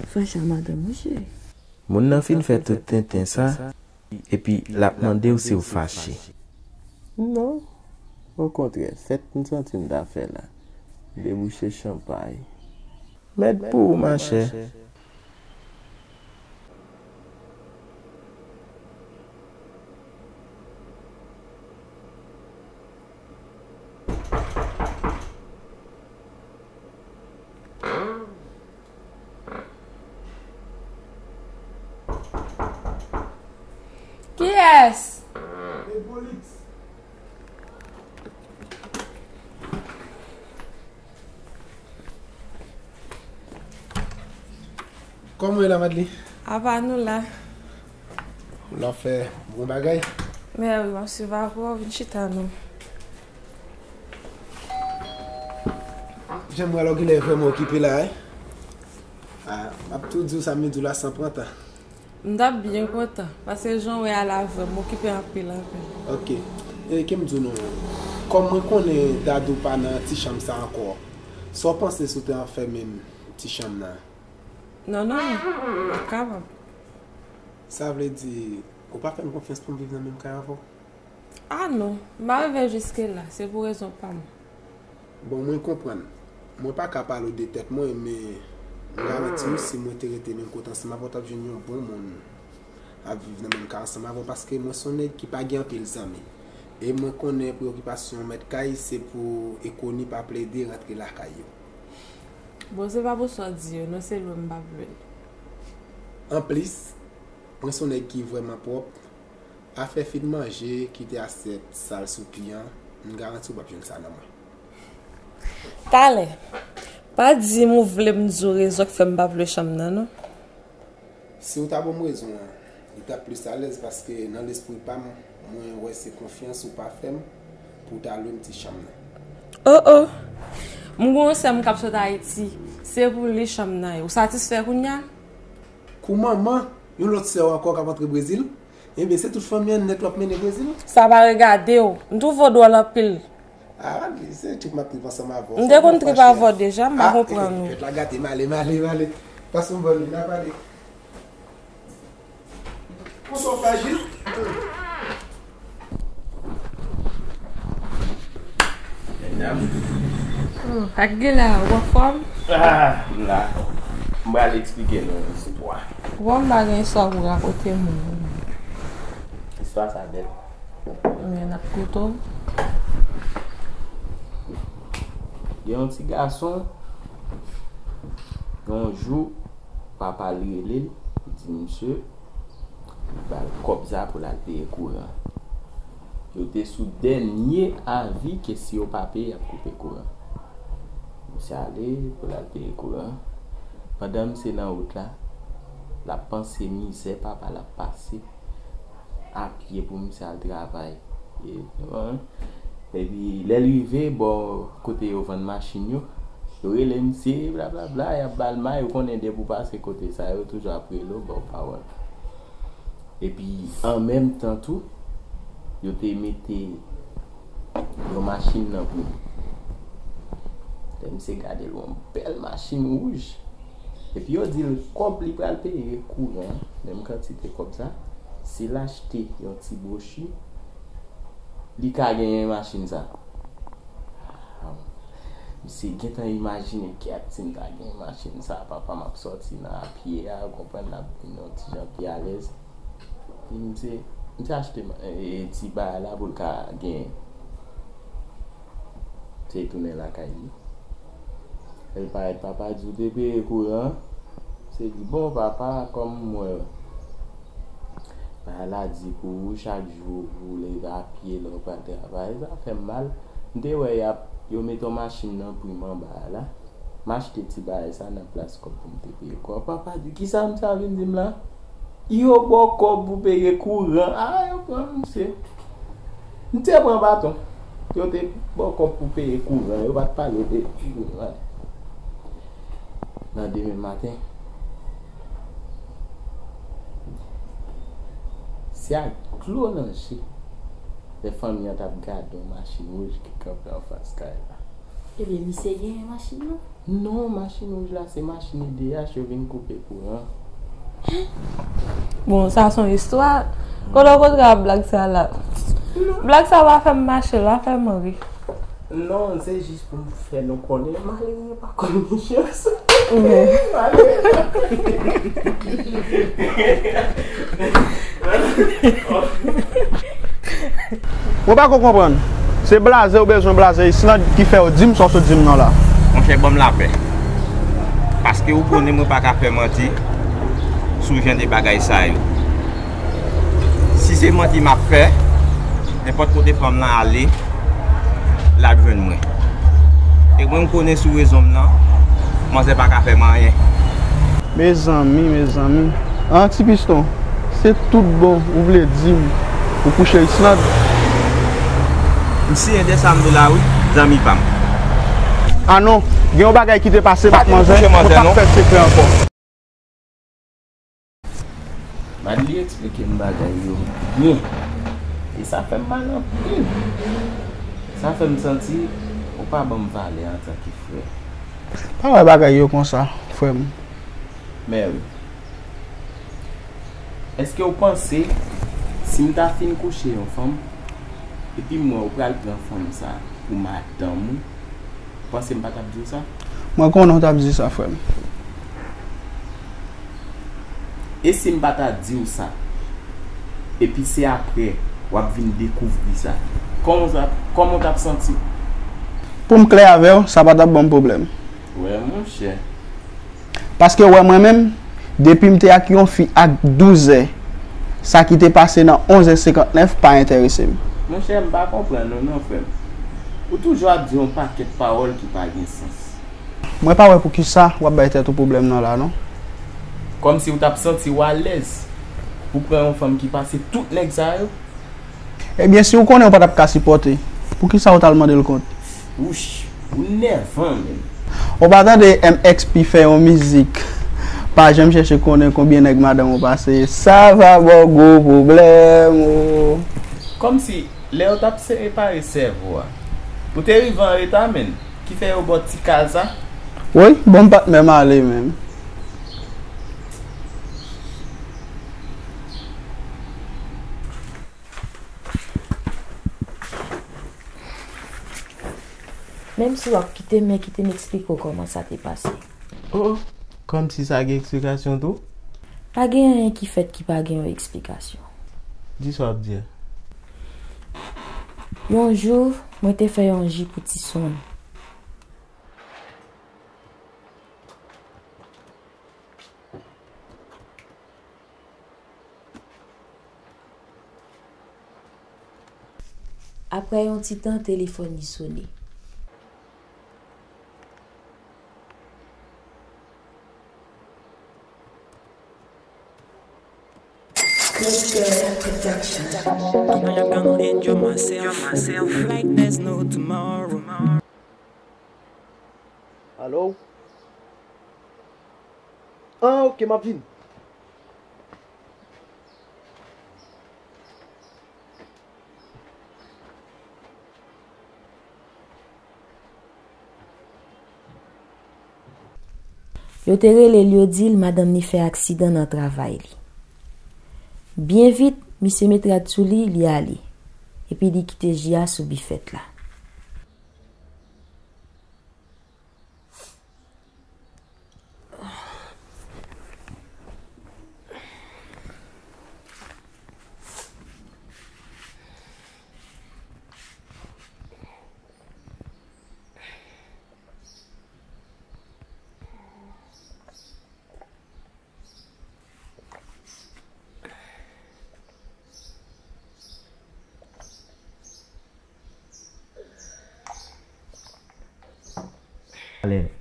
Fache a madanm ou, cheri. Moun nan fin fè tout tenten sa, epi l ap mande w si w fache. Non. Okontrè, fèt m santi m ta fè la debouche chanpay. Mèd pou ou, machè. Kiyès? Kòman w ye la, Madly? Apa nou la? Ou la fè bon bagay? Mè wi, m ap swiv apre w, vin chita non. Jan m wè la, w genlè vrèman okipe la, wi. Ah, m ap tou di w sa m vin di w la san pran tan. M t ap byen kontan, paske jan w wè a la vrèman okipe anpil, anpil. Ok. E, ke m di w non, kòm mwen konnen Dadou pa nan ti chanm sa ankò, sa w panse si w te anfèmen m ti chanm nan? Non, non, non. Pa kapab. Sa vle di, ou pa fè m konfyans pou m viv nan menm kay avè w? Ah non, m pa rive jiske la, se pou rezon pa m. Bon, mwen konprann. Mwen pa ka pale w de tèt mwen, men m garanti w, si mwen te rete menm kote ansanm avè w, w t ap jwenn yon bon moun ap viv nan menm kay ansanm avè w, paske mwen se yon nèg ki pa gen anpil zanmi. E mwen konnen preyokipasyon mèt kay, se pou Ekoni pa plede rantre lakay yo. Bon, se pa pou sa w di yo, non, se lwen m p ap lwen. Anplis, mwen se yon nèg ki vrèman pwòp, Afè fin manje, kite asyèt sal sou pye an, m garanti w p ap jwenn sa nan mwen. Talè, pa di m ou vle m di w rezon k fè m p ap lwe chanm nan non. Si w ta ban m rezon an, li t ap plis alèz paske nan lespri pa m, mwen wè se konfyans ou pa fè m pou w ta lwe m ti chanm nan. Oh oh! M gen yon sè m k ap sot Ayiti, se pou li chanm nan ye. Ou satisfè kounye a? Kou manman, yon lòt sè w ankò k ap antre Brezil? Ebyen se tout fanmi an nèt w ap mennen Brezil? Sa pa regade w. M twouve w dwòl anpil. Ah, se trip m ap trip ansanm avè w. M te konn trip avè w deja, m pa konprann ou. Fèt la gate, m ale, m ale, m ale. Pase yon bòn wi, n a pale. Kòman w frajil? Ak gen la, ou anfòm? Ah, m la. M pral eksplike nou istwa. Bon, m pa gen istwa pou rakonte moun. Istwa sa bèl. Men n ap koute w. Gen yon ti gason, yon jou, papa l rele l, li di misye, li ba l kòb sa pou l al peye kouran. Yo te sou dènye avi ke si yo pa peye, y ap koupe kouran. Misye ale pou l al peye kouran. Pandan misye nan wout la, l ap panse mizè papa l ap pase a pye pou misye al travay. Epi lè l rive bò kote yo vann machin yo, yo rele misye, blablabla, y ap ba l may, ou konnen depi w pase kote sa yo toujou ap rele w, ba w pawòl. Epi an menm tan tou, yo te mete yon machin nan pri m. Lè misye gade l, yon bèl machin wouj. Epi yo di l kòb li pral peye kouran, menm kantite kòb sa, si l achte yon ti bwochi, li ka genyen machin sa. Misye gentan imajine kèt si m ta gen machin sa, papa m ap sòti nan apye a, ou konprann, l ap vin yon ti jan pi alèz. Epi misye, misye achte ti bagay la pou l ka genyen. Misye tounen lakay li. Lè l parèt, papa di w te peye kouran. Misye di, bon papa, kòm m wè bagay la di pou ou, chak jou ou leve apye lè w pral travay, sa fè m mal. M te wè y ap, yo met yon machin nan pri m anba a la. M achte ti bagay sa nan plas kòb pou m te peye kouran. Papa di, kisa misye a vin di m la? Yo ba w kòb pou peye kouran. A, yo pran misye. M te pran baton. Yo te ba w kòb pou peye kouran. Yo pa t pale de kouran. Nan demen maten, se ak dlo nan je, lè fanmi an t ap gade yon machin wouj ki kanpe anfas kay la. Ebyen, misye genyen machin nan? Non, machin wouj la se machin E D H yo vin koupe kouran. Bon, sa se yon istwa. Kote w kontre ak blag sa la? Blag sa pa fè m mache, l pa fè m ri. Non, se jis pou m fè nou konnen, malere pa konn gen chans. Men. Malere. Mwen pa ko konprann. Se blaze ou bezwen blaze Island ki fè w di m sa w sot di m nan la. Monchè, ban m lapè. Paske ou konnen mwen pa ka fè manti sou jan de bagay sa yo. Si se manti m ap fè, nenpòt kote fanm lan ale, l ap jwenn mwen. E mwen m konnen sou rezon m nan, manzè pa ka fè m anyen. Mezanmi, mezanmi. An, ti piston, se tout bon ou vle di m ou kouche Island? M siyen de sa m di w la wi, zanmi pa m. A non, gen yon bagay ki te pase m ak manzè, mwen p ap fè sekrè ankò. Madly eksplike m bagay yo byen. E sa fè m mal anpil. Sa fè m santi ou pa ban m valè antanke frè. Pa wè bagay yo konsa, frè m. Mary, èske w panse si m ta fin kouche yon fanm, epi m wè ou pral pran fanm sa pou madanm ou, ou panse m pa t ap di w sa? Mwen konnen w t ap di sa, frè m. E si m pa ta di w sa, epi se apre w ap vin dekouvri sa, kòman w t ap, kòman w t ap santi w? Pou m klè avè w, sa pa t ap ban m pwoblèm. Wè, monchè. Paske w wè mwen menm, depi m te ak yon fi ak douzè, Sa ki te pase nan onz è senkantnèf pa enterese m. Monchè, m pa konprann ou non, frè m. Ou toujou ap di yon pakèt pawòl ki pa gen sans. Mwen pa wè poukisa w ap bay tèt ou pwoblèm nan la, non. Kòmsi w t ap santi w alèz pou pran yon fanm ki pase tout nèg sa yo. Ebyen, si w konnen w pa t ap ka sipòte, poukisa w t al mande l kont? Wouch, ou nèvan, menm. Ou pa tande M X P fè yon mizik, pa janm chèche konnen konbyen nèg madanm ou pase, sa va ba w gwo pwoblèm, o. Kòmsi, lè yo t ap separe sèvo a, ou te rive anreta, menm, ki fè yo ba w ti kal sa? Wi, bon, m pa t menm ale, menm. Menm si w ap kite m, men kite m eksplike w kòman sa te pase. O, o, kòmsi sa gen eksplikasyon tou? Pa gen anyen ki fèt ki pa gen yon eksplikasyon. Di sa w ap di a. Yon jou, mwen te fè yon ji pou Tison. Apre yon ti tan, telefòn li sone. Alo? Ah, ok, m ap vin. Yo te rele l, yo di l madanm li fè aksidan nan travay li. Byen vit, misye met rad sou li, li ale. Epi li kite ji a sou bifèt la. Ale,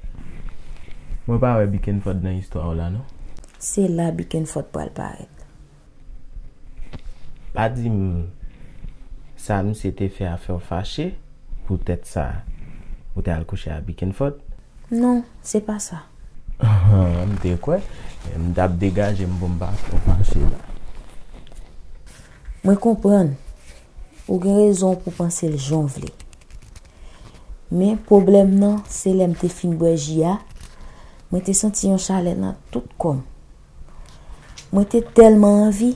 mwen pa wè Bikenfòd nan istwa w la, non. Se la Bikenfòd pral parèt. Pa di m sa misye te fè a fè w fache, poutèt sa, ou te al kouche ak Bikenfòd? Non, se pa sa. M te kwè, m t ap degaje m pou m pa fè w fache la. Mwen konprann. Ou gen rezon pou w panse l jan w vle. Men pwoblèm nan, se lè m te fin bwè ji a, mwen te santi yon chalè nan tout kò m. Mwen te tèlman anvi,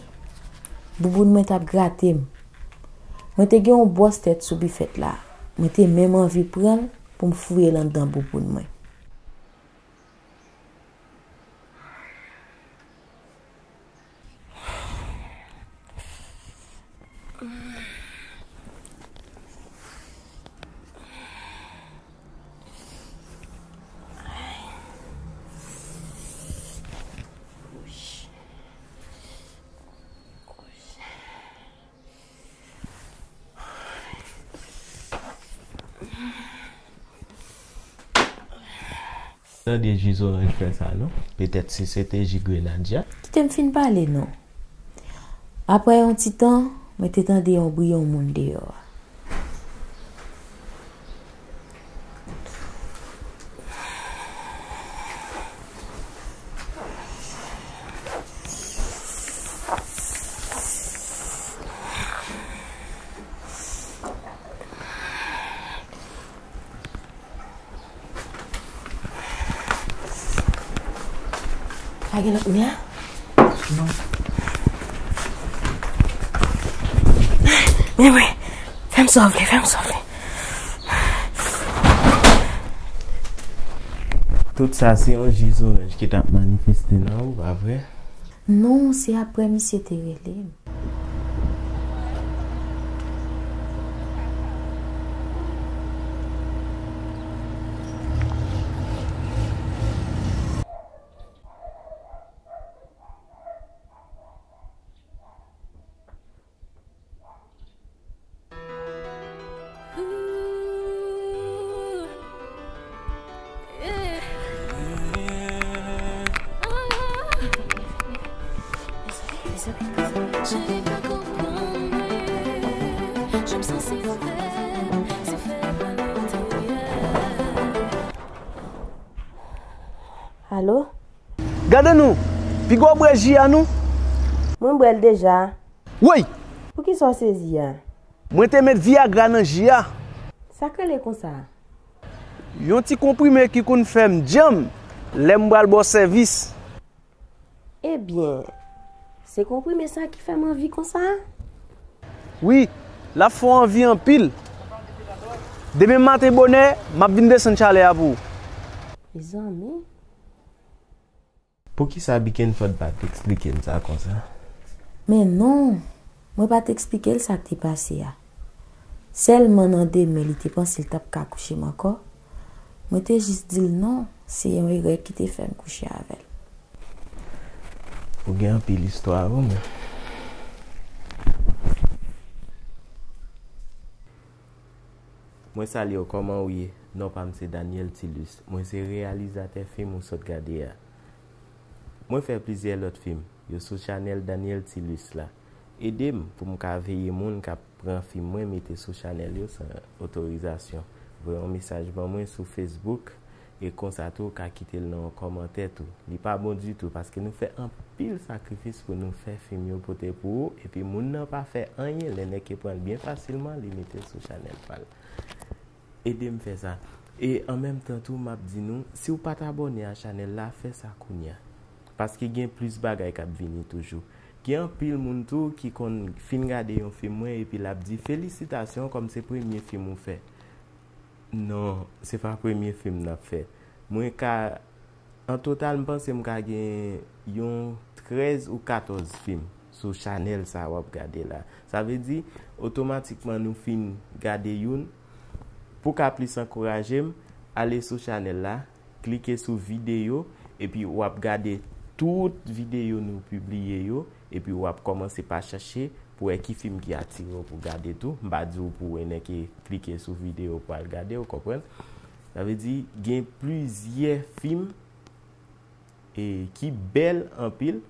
bouboun mwen t ap grate m. Mwen te gen yon bwòs tèt sou bifèt la. Mwen te menm anvi pran l pou m fouye l anndan bouboun mwen. Tande ji zoranj fè sa, non? Petèt si se te ji grenadya. Kite m fin pale, non. Apre yon ti tan, mwen te tande yon bri yon moun deyò a. Pa gen lòt moun la? Non. Men wi, fè m sa w vle, fè m sa w vle. Tout sa se yon ji zoranj ki t ap manifeste nan ou, pa vre? Non, se apre misye te rele m. Cheri pa konprann mwen, je m sanse fèb, se fèb a lenteryè. Alo? Gade nou, piga w bwè ji a non. Mwen bwè l deja. Woy! Poukisa w sezi a? Mwen te met Viagra nan ji a. Sa k rele konsa? Yon ti konprime ki konn fè m djanm lè m pral ba w sèvis. Ebyen, se konprime sa ki fè m anvi konsa? Wi, l ap fè w anvi anpil. Demen maten bonè, m ap vin desann chalè a pou ou. Mezanmi. Poukisa Bickenford pa t eksplike n sa konsa? Men non, mwen pa t eksplike l sa k te pase a. Sèlman nan demen li te panse l t ap ka kouche m ankò. Mwen te jis di l non, se yon erè ki te fè m kouche avè l. Ou gen anpil istwa wi, men. Mwen salye w, kòman ou ye? Non pa m se Daniel Tilus. Mwen se reyalizatè fim ou sot gade a. Mwen fè plizyè lòt fim. Yo sou chanèl Daniel Tilus la. Ede m pou m ka veye moun k ap pran fim mwen mete sou chanèl yo san otorizasyon. Voye yon mesaj ban mwen sou Facebook e konsa tou ou ka kite l nan yon kòmantè tou. Li pa bon ditou paske nou fè anpil sakrifis pou nou fè fim yo pote pou ou epi moun nan pa fè anyen lè nèg yo pran l byen fasilman li mete l sou chanèl pa l. Ede m fè sa. E an menm tan tou m ap di nou, si w pa t abòne a chanèl la, fè sa kounya. Paske gen plis bagay k ap vini toujou. Gen anpil moun tou ki konn fin gade yon fim mwen epi l ap di felisitasyon kòm se premye fim ou fè. Non, se pa premye fim n ap fè. Mwen ka An total, m panse m ka gen yon trèz ou katòz fim sou chanèl sa a w ap gade la. Sa vle di, otomatikman nou fin gade youn. Pou w ka plis ankouraje m, ale sou chanèl la, klike sou videyo, epi w ap gade tout videyo nou pibliye yo, epi w ap kòmanse pa chache pou wè ki fim ki atire w pou gade tou. M pa di w pou wè nèg ki klike sou videyo pou al gade, w konprann? Sa vle di, gen plizyè fim e ki bèl anpil.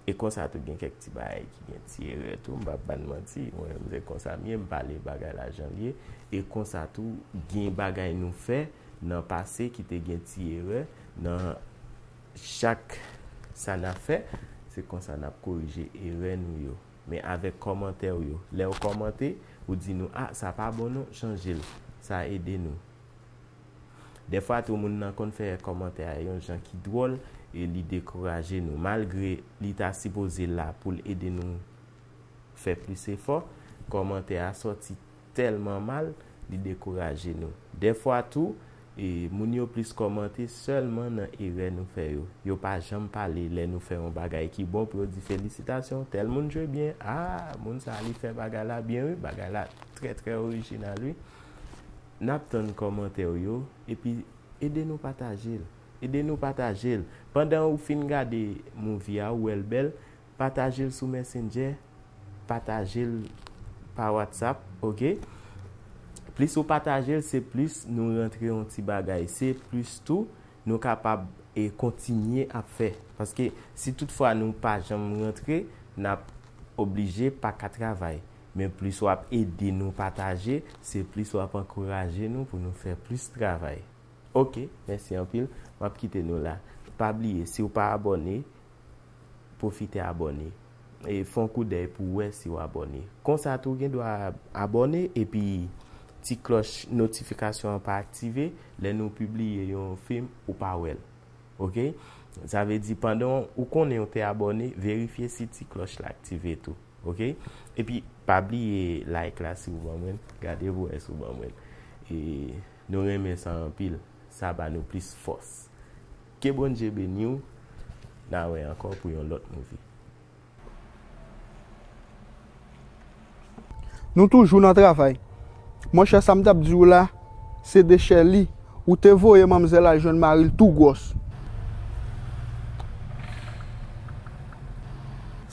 E konsa tou gen kèk ti bagay ki gen ti erè tou, m p ap ba n manti, mwen menm se konsa m ye, m pale bagay la jan l ye. E konsa tou gen bagay nou fè nan pase ki te gen ti erè, nan chak sa n ap fè, se konsa n ap korije erè nou yo. Men avèk kòmantè w yo, lè w kòmante, ou di nou, a, sa pa bon non, chanje l, sa ede nou. Dèfwa tou moun nan konn fè kòmantè a yon jan ki dwòl e li dekouraje nou. Malgre li ta sipoze la pou l ede nou fè plis efò, kòmantè a sòti tèlman mal, li dekouraje nou. Dèfwa tou, e, moun yo plis kòmante sèlman nan erè nou fè yo. Yo pa janm pale lè nou fè yon bagay ki bon pou yo di felisitasyon, tèl moun jwe byen, a, moun sa li fè bagay la byen wi, bagay la trè trè orijinal wi. N ap tann kòmantè w yo, epi ede nou pataje l. Ede nou pataje l. Pandan ou fin gade movie a, ou wè l bèl, pataje l sou Messenger, pataje l pa WhatsApp, oke? Plis ou pataje l, se plis nou rantre yon ti bagay. Se plis tou, nou kapab e kontinye ap fè. Paske si toutfwa nou pa janm rantre, n ap oblije pa ka travay. Men plis w ap ede nou pataje, se plis w ap ankouraje nou pou nou fè plis travay. Oke, mèsi anpil. M ap kite nou la. Pa bliye, si w pa abòne, pwofite abòne. E fè yon koudèy pou w wè si w abòne. Konsa tou, w gen dwa abòne epi ti klòch notifikasyon an pa aktive. Lè nou pibliye yon fim, ou pa wè l. Oke? Sa vle di, pandan w konnen w te abòne, verifye si ti klòch la aktive tou. Oke? Epi, pa bliye like la si w ban mwen. Gade pou wè si w ban mwen. E nou renmen sa anpil. Sa ba nou plis fòs. Ke Bondye beni w. N a wè ankò pou yon lòt movie. Nou toujou nan travay. Monchè, sa m t ap di w la, se de Sherly. Ou te voye manmzèl al jwenn mari l tou gwòs.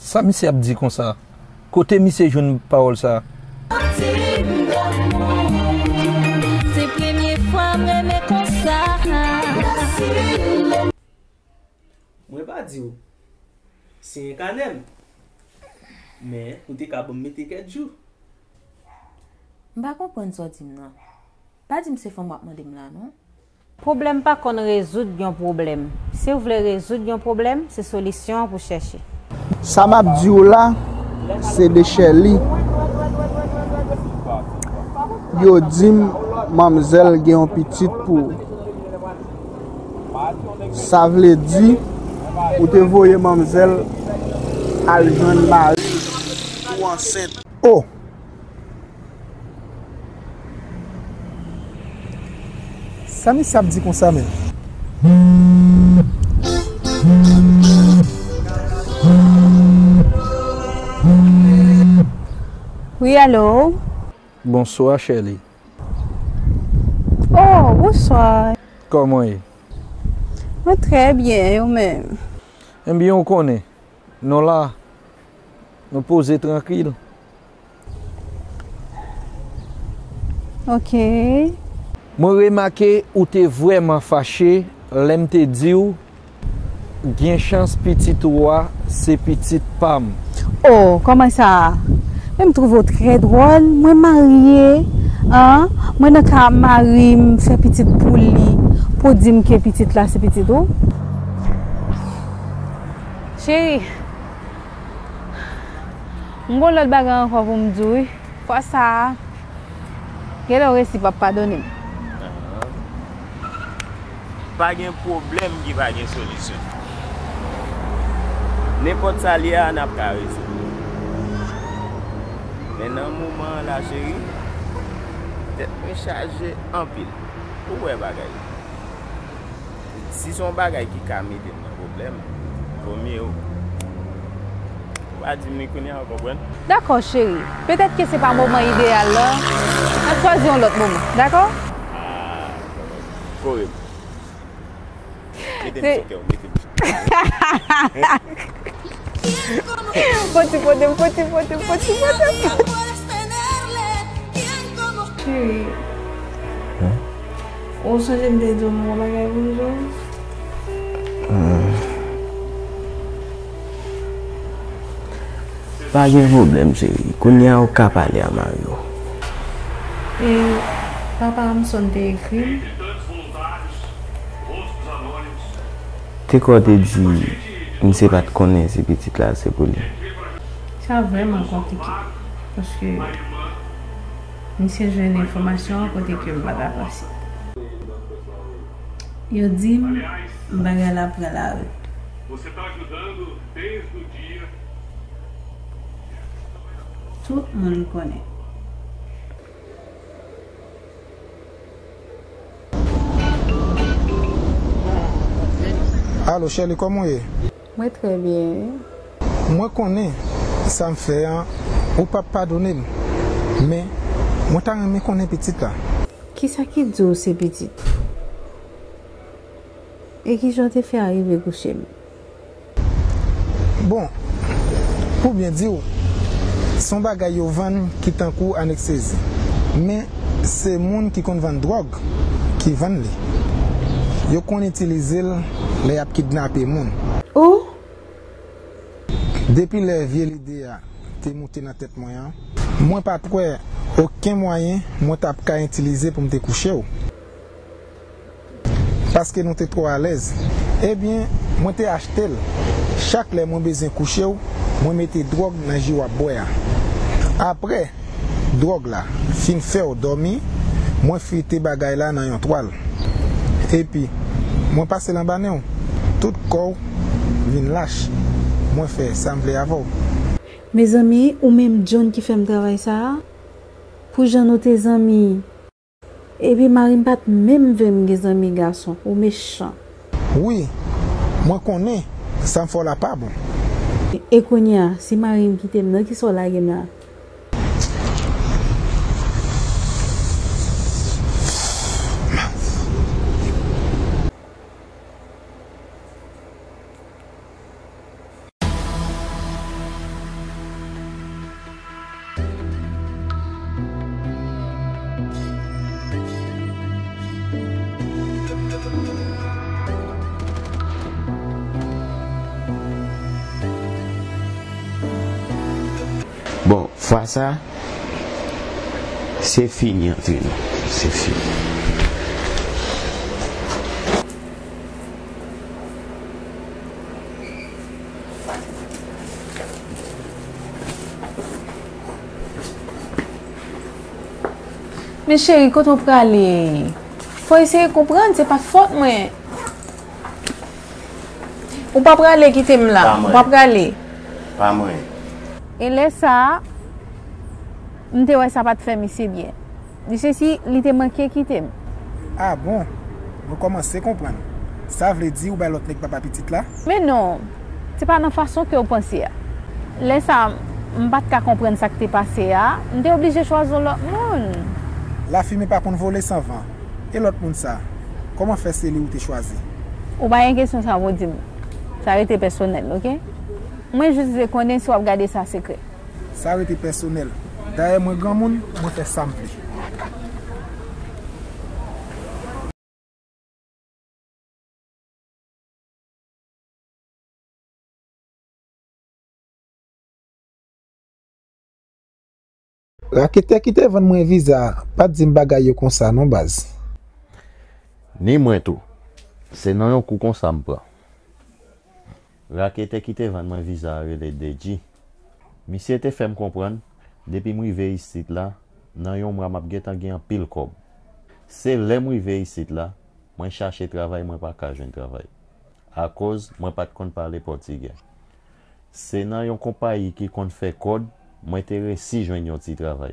Sa misye ap di konsa? Kote misye jwenn pawòl sa? Santi m d'amour. Se premye fwa m renmen konsa. Mwen pa di w. Siyen kanè m. Men, ou te ka ban m mete kèk jou. M pa konprann sa w di m nan. Pa di m se fanm w ap mande m la, non. Pwoblèm pa konn rezoud yon pwoblèm. Si w vle rezoud yon pwoblèm, se solisyon an pou chèche. Sa m ap di w la, se de Sherly. Yo di m manmzèl gen yon pitit pou ou. Sa vle di, ou te voye manmzèl al jwenn mari l pou ansent. Oh! Sa misye ap di konsa menm? Wi, alo? Bonswa, Sherly. Oh, bonswa. Kòman w ye? Mwen trè byen, e ou menm? Ebyen, ou konnen, nou la, nou poze trankil. Ok. Mwen remake ou te vrèman fache lè m te di w gen chans pitit ou a se pitit pa m. Oh, kòman sa? Men m twouve w trè dwòl. Mwen marye, an, mwen nan ka mari m, fè pitit pou li, pou w di m ke pitit la se pitit ou? Cheri, m gon lòt bagay ankò pou m di w, wi. Fwa sa a, genlè w resi p ap padone m. Ahan. Pa gen pwoblèm ki pa gen solisyon. Nenpòt sa l ye a, n ap ka rezoud li. Men nan moman an la, cheri, tèt mwen chaje anpil. Ou wè bagay. Si se yon bagay ki ka mete m nan pwoblèm, vomye ou, ou pa di m li kounye a, ou konprann? Dakò, cheri. Petèt ke se pa moman ideyal la. N ap chwazi yon lòt moman, dakò? Ah, kore m. Mete m sou kè w, mete m sou kè w. Fò ti pote m, fò ti pote m, fò ti pote m. Cheri. Ou sonje m te di w m gon bagay pou m di w? Hmm. Pa gen pwoblèm, cheri. Kounye a ou ka pale a mari w. E papa Hamson te ekri m. Te kwè w te di misye pa t konnen si pitit la se pou li. Sa vrèman konplike, paske misye jwenn enfòmasyon an kote ke m pa t avanse. Yo di m bagay la pran lari. Tout moun konnen. Alo, Sherly, kòman w ye? Mwen trè byen, wi. Mwen konnen sa m fè an, ou p ap padone m. Men, mwen ta renmen konnen pitit la. Kisa ki di w se pitit? E kijan w te fè arive kouche m? Bon, pou byen di w, se yon bagay yo vann ki tankou aneksezi. Men, se moun ki konn vann dwòg ki vann li. Yo konn itilize l lè y ap kidnape moun. Oh! Depi lè vye lide a te moute nan tèt mwen an, mwen pa t wè okenn mwayen mwen t ap ka itilize pou m te kouche w. Paske nou te twò alèz. Ebyen, mwen te achte l. Chak lè mwen bezwen kouche w, mwen mete dwòg nan ji w ap bwè a. Apre dwòg la fin fè w dòmi, mwen frite bagay la nan yon twal. Epi, mwen pase l anba nen w. Tout kò w vin lach. Mwen fè sa m vle avè w. Mezanmi, ou menm John ki fè m travay sa a? Pou jan nou te zanmi. Epi mari m pa t menm vle m gen zanmi gason. Ou mechan. Wi, mwen konnen sa m fè w la pa bon. E kounye a, si mari m kite m, nan kisa w lage m la? Bon, fwa sa, se fini antre nou. Se fini. Men cheri, kote w prale? Fò w eseye konprann, se pa t fòt mwen. Ou pa prale kite m la. Ou pa prale. Pa mwen. E lè sa a, m te wè sa pa t fè misye byen. Di sesi, li te manke kite m. Ah bon? Mwen kòmanse konprann. Sa vle di ou bay lòt nèg papa pitit la? Men non, se pa nan fason ke w panse a. Lè sa a, m pa t ka konprann sa k te pase a, m te oblije chwazi yon lòt moun. Lafimen pa konn vole san van. E lòt moun sa, kòman fè se li ou te chwazi? Ou pa gen kesyon sa pou w di m. Sa rete pèsonèl, oke? Mwen jis vle konnen si w ap gade sa sekrè. Sa rete pèsonèl. Dayè mwen granmoun, mwen fè sa m vle. Raketè ki te vann mwen viza a pa t di m bagay yo konsa non baz. Ni mwen tou. Se nan yon kou konsa m pran. Raketè ki te vann mwen viza a rele Dedji. Misye te fè m konprann, depi m rive isit la, nan yon mwa m ap gentan gen anpil kòb. Se lè m rive isit la, mwen chache travay mwen pa ka jwenn travay. Akoz mwen pa t konn pale pòtigè. Se nan yon konpayi ki konn fè kòd mwen te resi jwenn yon ti travay.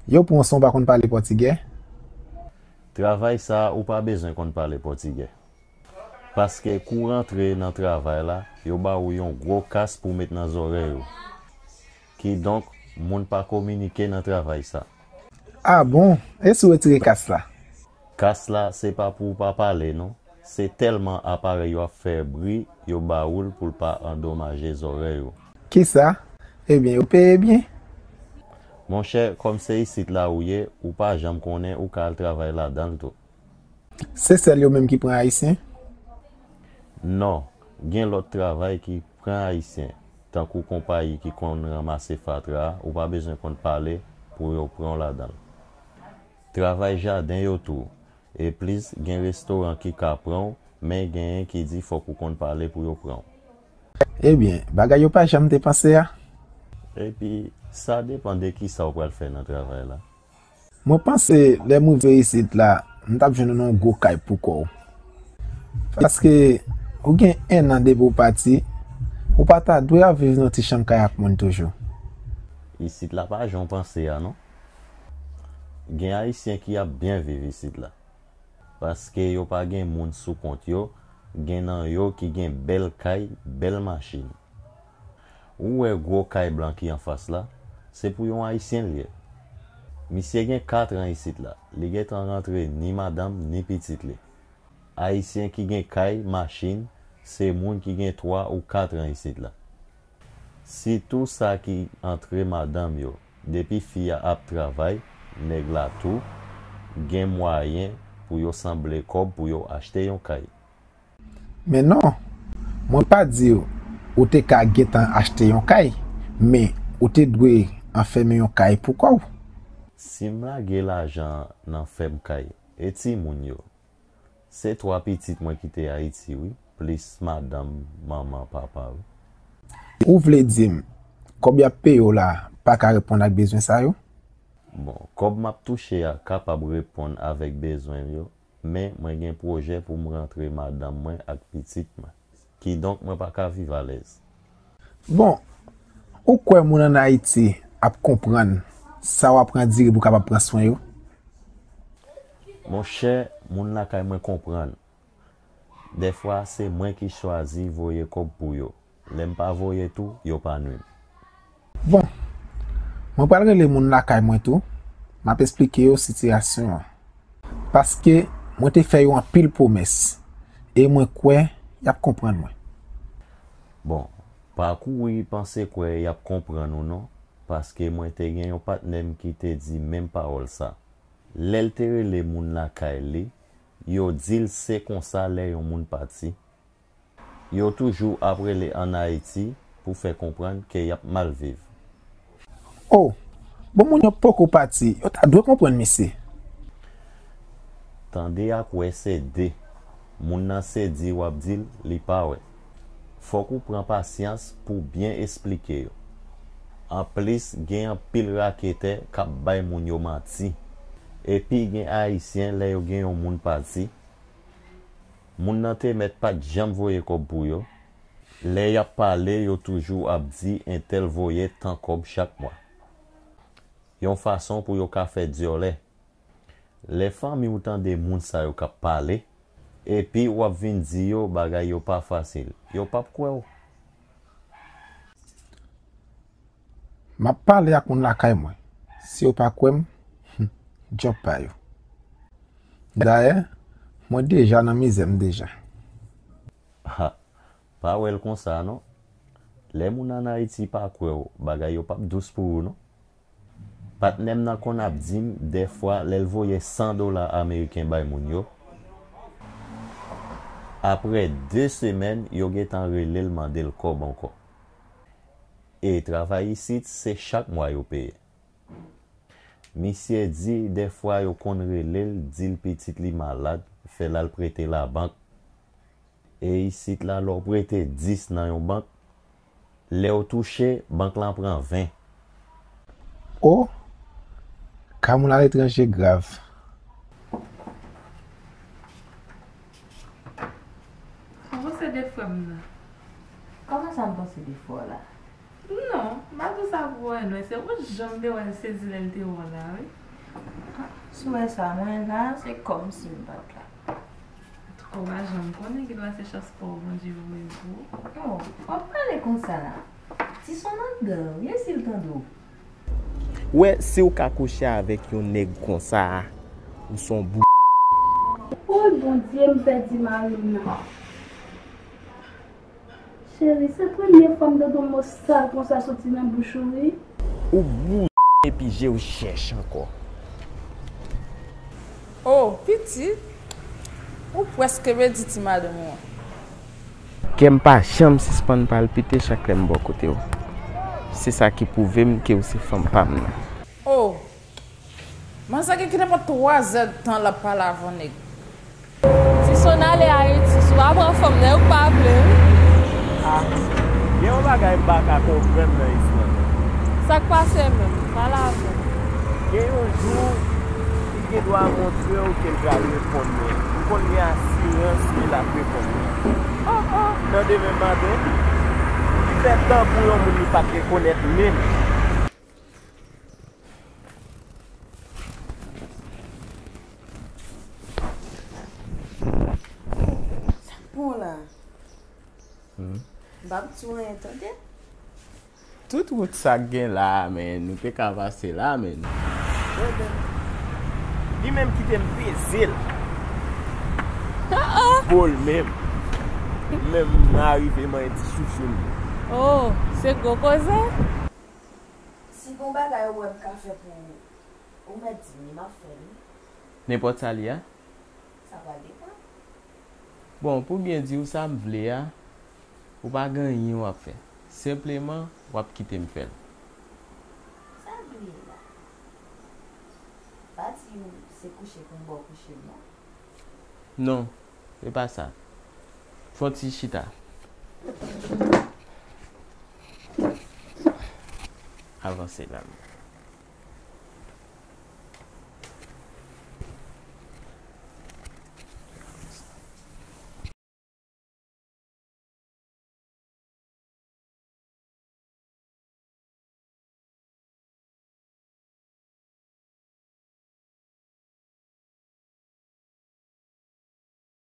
Yo pran w san w pa konn pale pòtigè? Travay sa a ou pa bezwen konn pale pòtigè. Paske kou w rantre nan travay la, yo ba ou yon gwo kas pou w met nan zòrèy ou. Kidonk, moun pa kominike nan travay sa. Ah bon? E si w retire kas la? Kas la se pa pou w pa pale non. Se tèlman aparèy yo ap fè bri yo ba ou l pou l pa andomaje zòrèy ou. Kisa? Ebyen, yo peye byen? Monchè, kòm se isit la ou ye, ou pa janm konnen ou ka al travay ladan l tou. Se sèl yo menm ki pran ayisyen? Non, gen lòt travay ki pran ayisyen, tankou konpayi ki konn ranmase fatra a, ou pa bezwen konn pale pou yo pran w ladan l. Travay jaden yo tou, e plis gen restoran ki ka pran w, men genyen ki di fòk ou konn pale pou yo pran w. Ebyen, bagay yo pa jan m te panse a. Epi, sa depann de kisa w pral fè nan travay la. Mwen panse lè m rive isit la, m t ap jwenn ou nan yon gwo kay pou kò w. Paske ou gen ennan depi w pati, ou pa ta dwe ap viv nan ti chanm kay ak moun toujou. Isit la pa jan w panse a non. Gen ayisyen ki ap byen viv isit la. Paske yo pa gen moun sou kont yo, gen nan yo ki gen bèl kay, bèl machin. Ou wè gwo kay blan ki anfas la, se pou yon ayisyen l ye. Misye gen kat an isit la, li gentan rantre ni madanm ni pitit li. Ayisyen ki gen kay, machin, se moun ki gen twa ou kat an isit la. Sitou sa ki antre madanm yo, depi fi a ap travay, nèg la tou gen mwayen pou yo sanble kòb pou yo achte yon kay. Men non, mwen pa di w ou te ka gentan achte yon kay, men ou te dwe anfèmen yon kay pou kò w. Si m lage lajan nan fèm kay, e timoun yo? Se twa pitit mwen ki te Ayiti wi, plis madanm, manman, papa wi. Ou vle di m, kòb y ap peye w la pa ka reponn ak bezwen sa yo? Bon, kòb m ap touche a kapab reponn avèk bezwen m yo, men mwen gen pwojè pou m rantre madanm mwen ak pitit mwen. Kidonk mwen pa ka viv alèz. Bon, ou kwè moun ann Ayiti ap konprann sa w ap andire pou w kapab pran swen yo? Monchè, moun lakay mwen konprann. Dèfwa se mwen ki chwazi voye kòb pou yo. Lè m pa voye tou, yo pa nwi m. Bon, mwen pral rele moun lakay mwen tou, m ap esplike yo sitiyasyon an. Paske mwen te fè yo anpil pwomès, e mwen kwè y ap konprann mwen. Bon, pa kouri panse kwè y ap konprann ou non, paske mwen te gen yon patnè m ki te di menm pawòl sa. Lè l te rele moun lakay li, yo di l se konsa lè yon moun pati, yo toujou ap rele ann Ayiti pou fè konprann ke y ap mal viv. Oh, bon, moun yo poko pati, yo ta dwe konprann misye. Tande ak wè se de. Moun nan se di w ap di l, li pa wè. Fòk ou pran pasyans pou w byen esplike yo. Anplis, gen anpil raketè k ap bay moun yo manti. Epi gen Ayisyen, lè yo gen yon moun pati, moun nan te mèt pa t janm voye kòb pou yo. Lè y ap pale, yo toujou ap di entèl voye tan kòb chak mwa. Yon fason pou yo ka fè dyòlè. Lè fanmi w tande moun sa yo k ap pale, epi w ap vin di yo bagay yo pa fasil, yo p ap kwè w. M ap pale ak moun lakay mwen. Si yo pa kwè m, hmm, djòb pa yo. Dayè, mwen deja nan mizè m deja. Ha, pa wè l konsa non. Lè moun ann Ayiti pa kwè w, bagay yo p ap dous pou ou non. Patnè m nan konn ap di m dèfwa lè l voye san dola ameriken bay moun yo, apre de semèn, yo gentan rele l mande l kòb ankò. E travay isit, se chak mwa yo peye. Misye di dèfwa yo konn rele l, di l pitit li malad, fè l al prete labank. E isit la, lè w prete dis nan yon bank, lè w touche, bank lan pran ven. O, ka moun aletranje grav. Ou panse de frè m nan? Kòman sa m panse de frè w la? Non, m pa di w sa pou wè non, se ou janm te wè l sezi lè l te wè w la, wi. Ah, si w wè sa, mwen la, se kòmsi m pa t la. Antouka, w pa janm konnen, gendwa se chans pa w Bondye voye pou ou. Oh, w ap pale konsa la. Ti son anndan, wi, e si l tande w? Ou wè, si w ka kouche avèk yon nèg konsa a, ou s on bou. Woy, Bondye, m pèdi mari m nan. Cheri, se premye fwa m tande yon mo sal konsa soti nan bouch ou, wi. Ou bou epi je w chèch ankò. Oh, pitit, ou prèske pèdi ti madanm ou an. Kè m pa janm sispann palpite chak lè m bò kote w. Se sa ki pwouve m ke w se fanm pa m nan. Oh, manzè gen ki nenpòt twa zè d tan l ap pale avè yon nèg. Ti Sona ale Ayiti, si w pa pran fanm nan, yo k pa vle, wi. Ah, gen yon bagay m pa ka konprann nan istwa sa. Sa k pase menm? Pale avè m. Gen yon jou, li gendwa montre w ke l pral reponn mwen. M konn gen asirans ke l ap reponn mwen. Oh, oh. Nan demen maten, li fè tankou yon moun li pa t rekonèt menm. Sa k pran w la? Hmm? M p ap di w anyen, tande? Tout wout sa k gen la a, men, nou te ka pase la, men. Li menm kite m peze l. Ah, ah. Bo l menm. Menm m arive manyen ti chouchoun li. Oh, se gwo koze? Si gon bagay ou wè m ka fè pou ou, ou mèt di m li, m ap fè l, wi. Nenpòt sa l ye a? Sa pral depann. Bon, pou byen di w, sa m vle a, ou pa gen anyen w ap fè. Senpleman, w ap kite m fè l. Sa l vle la? Pa di w se kouche pou m ba w kouche m non. Non, se pa sa. Fè yon ti chita. Avanse la.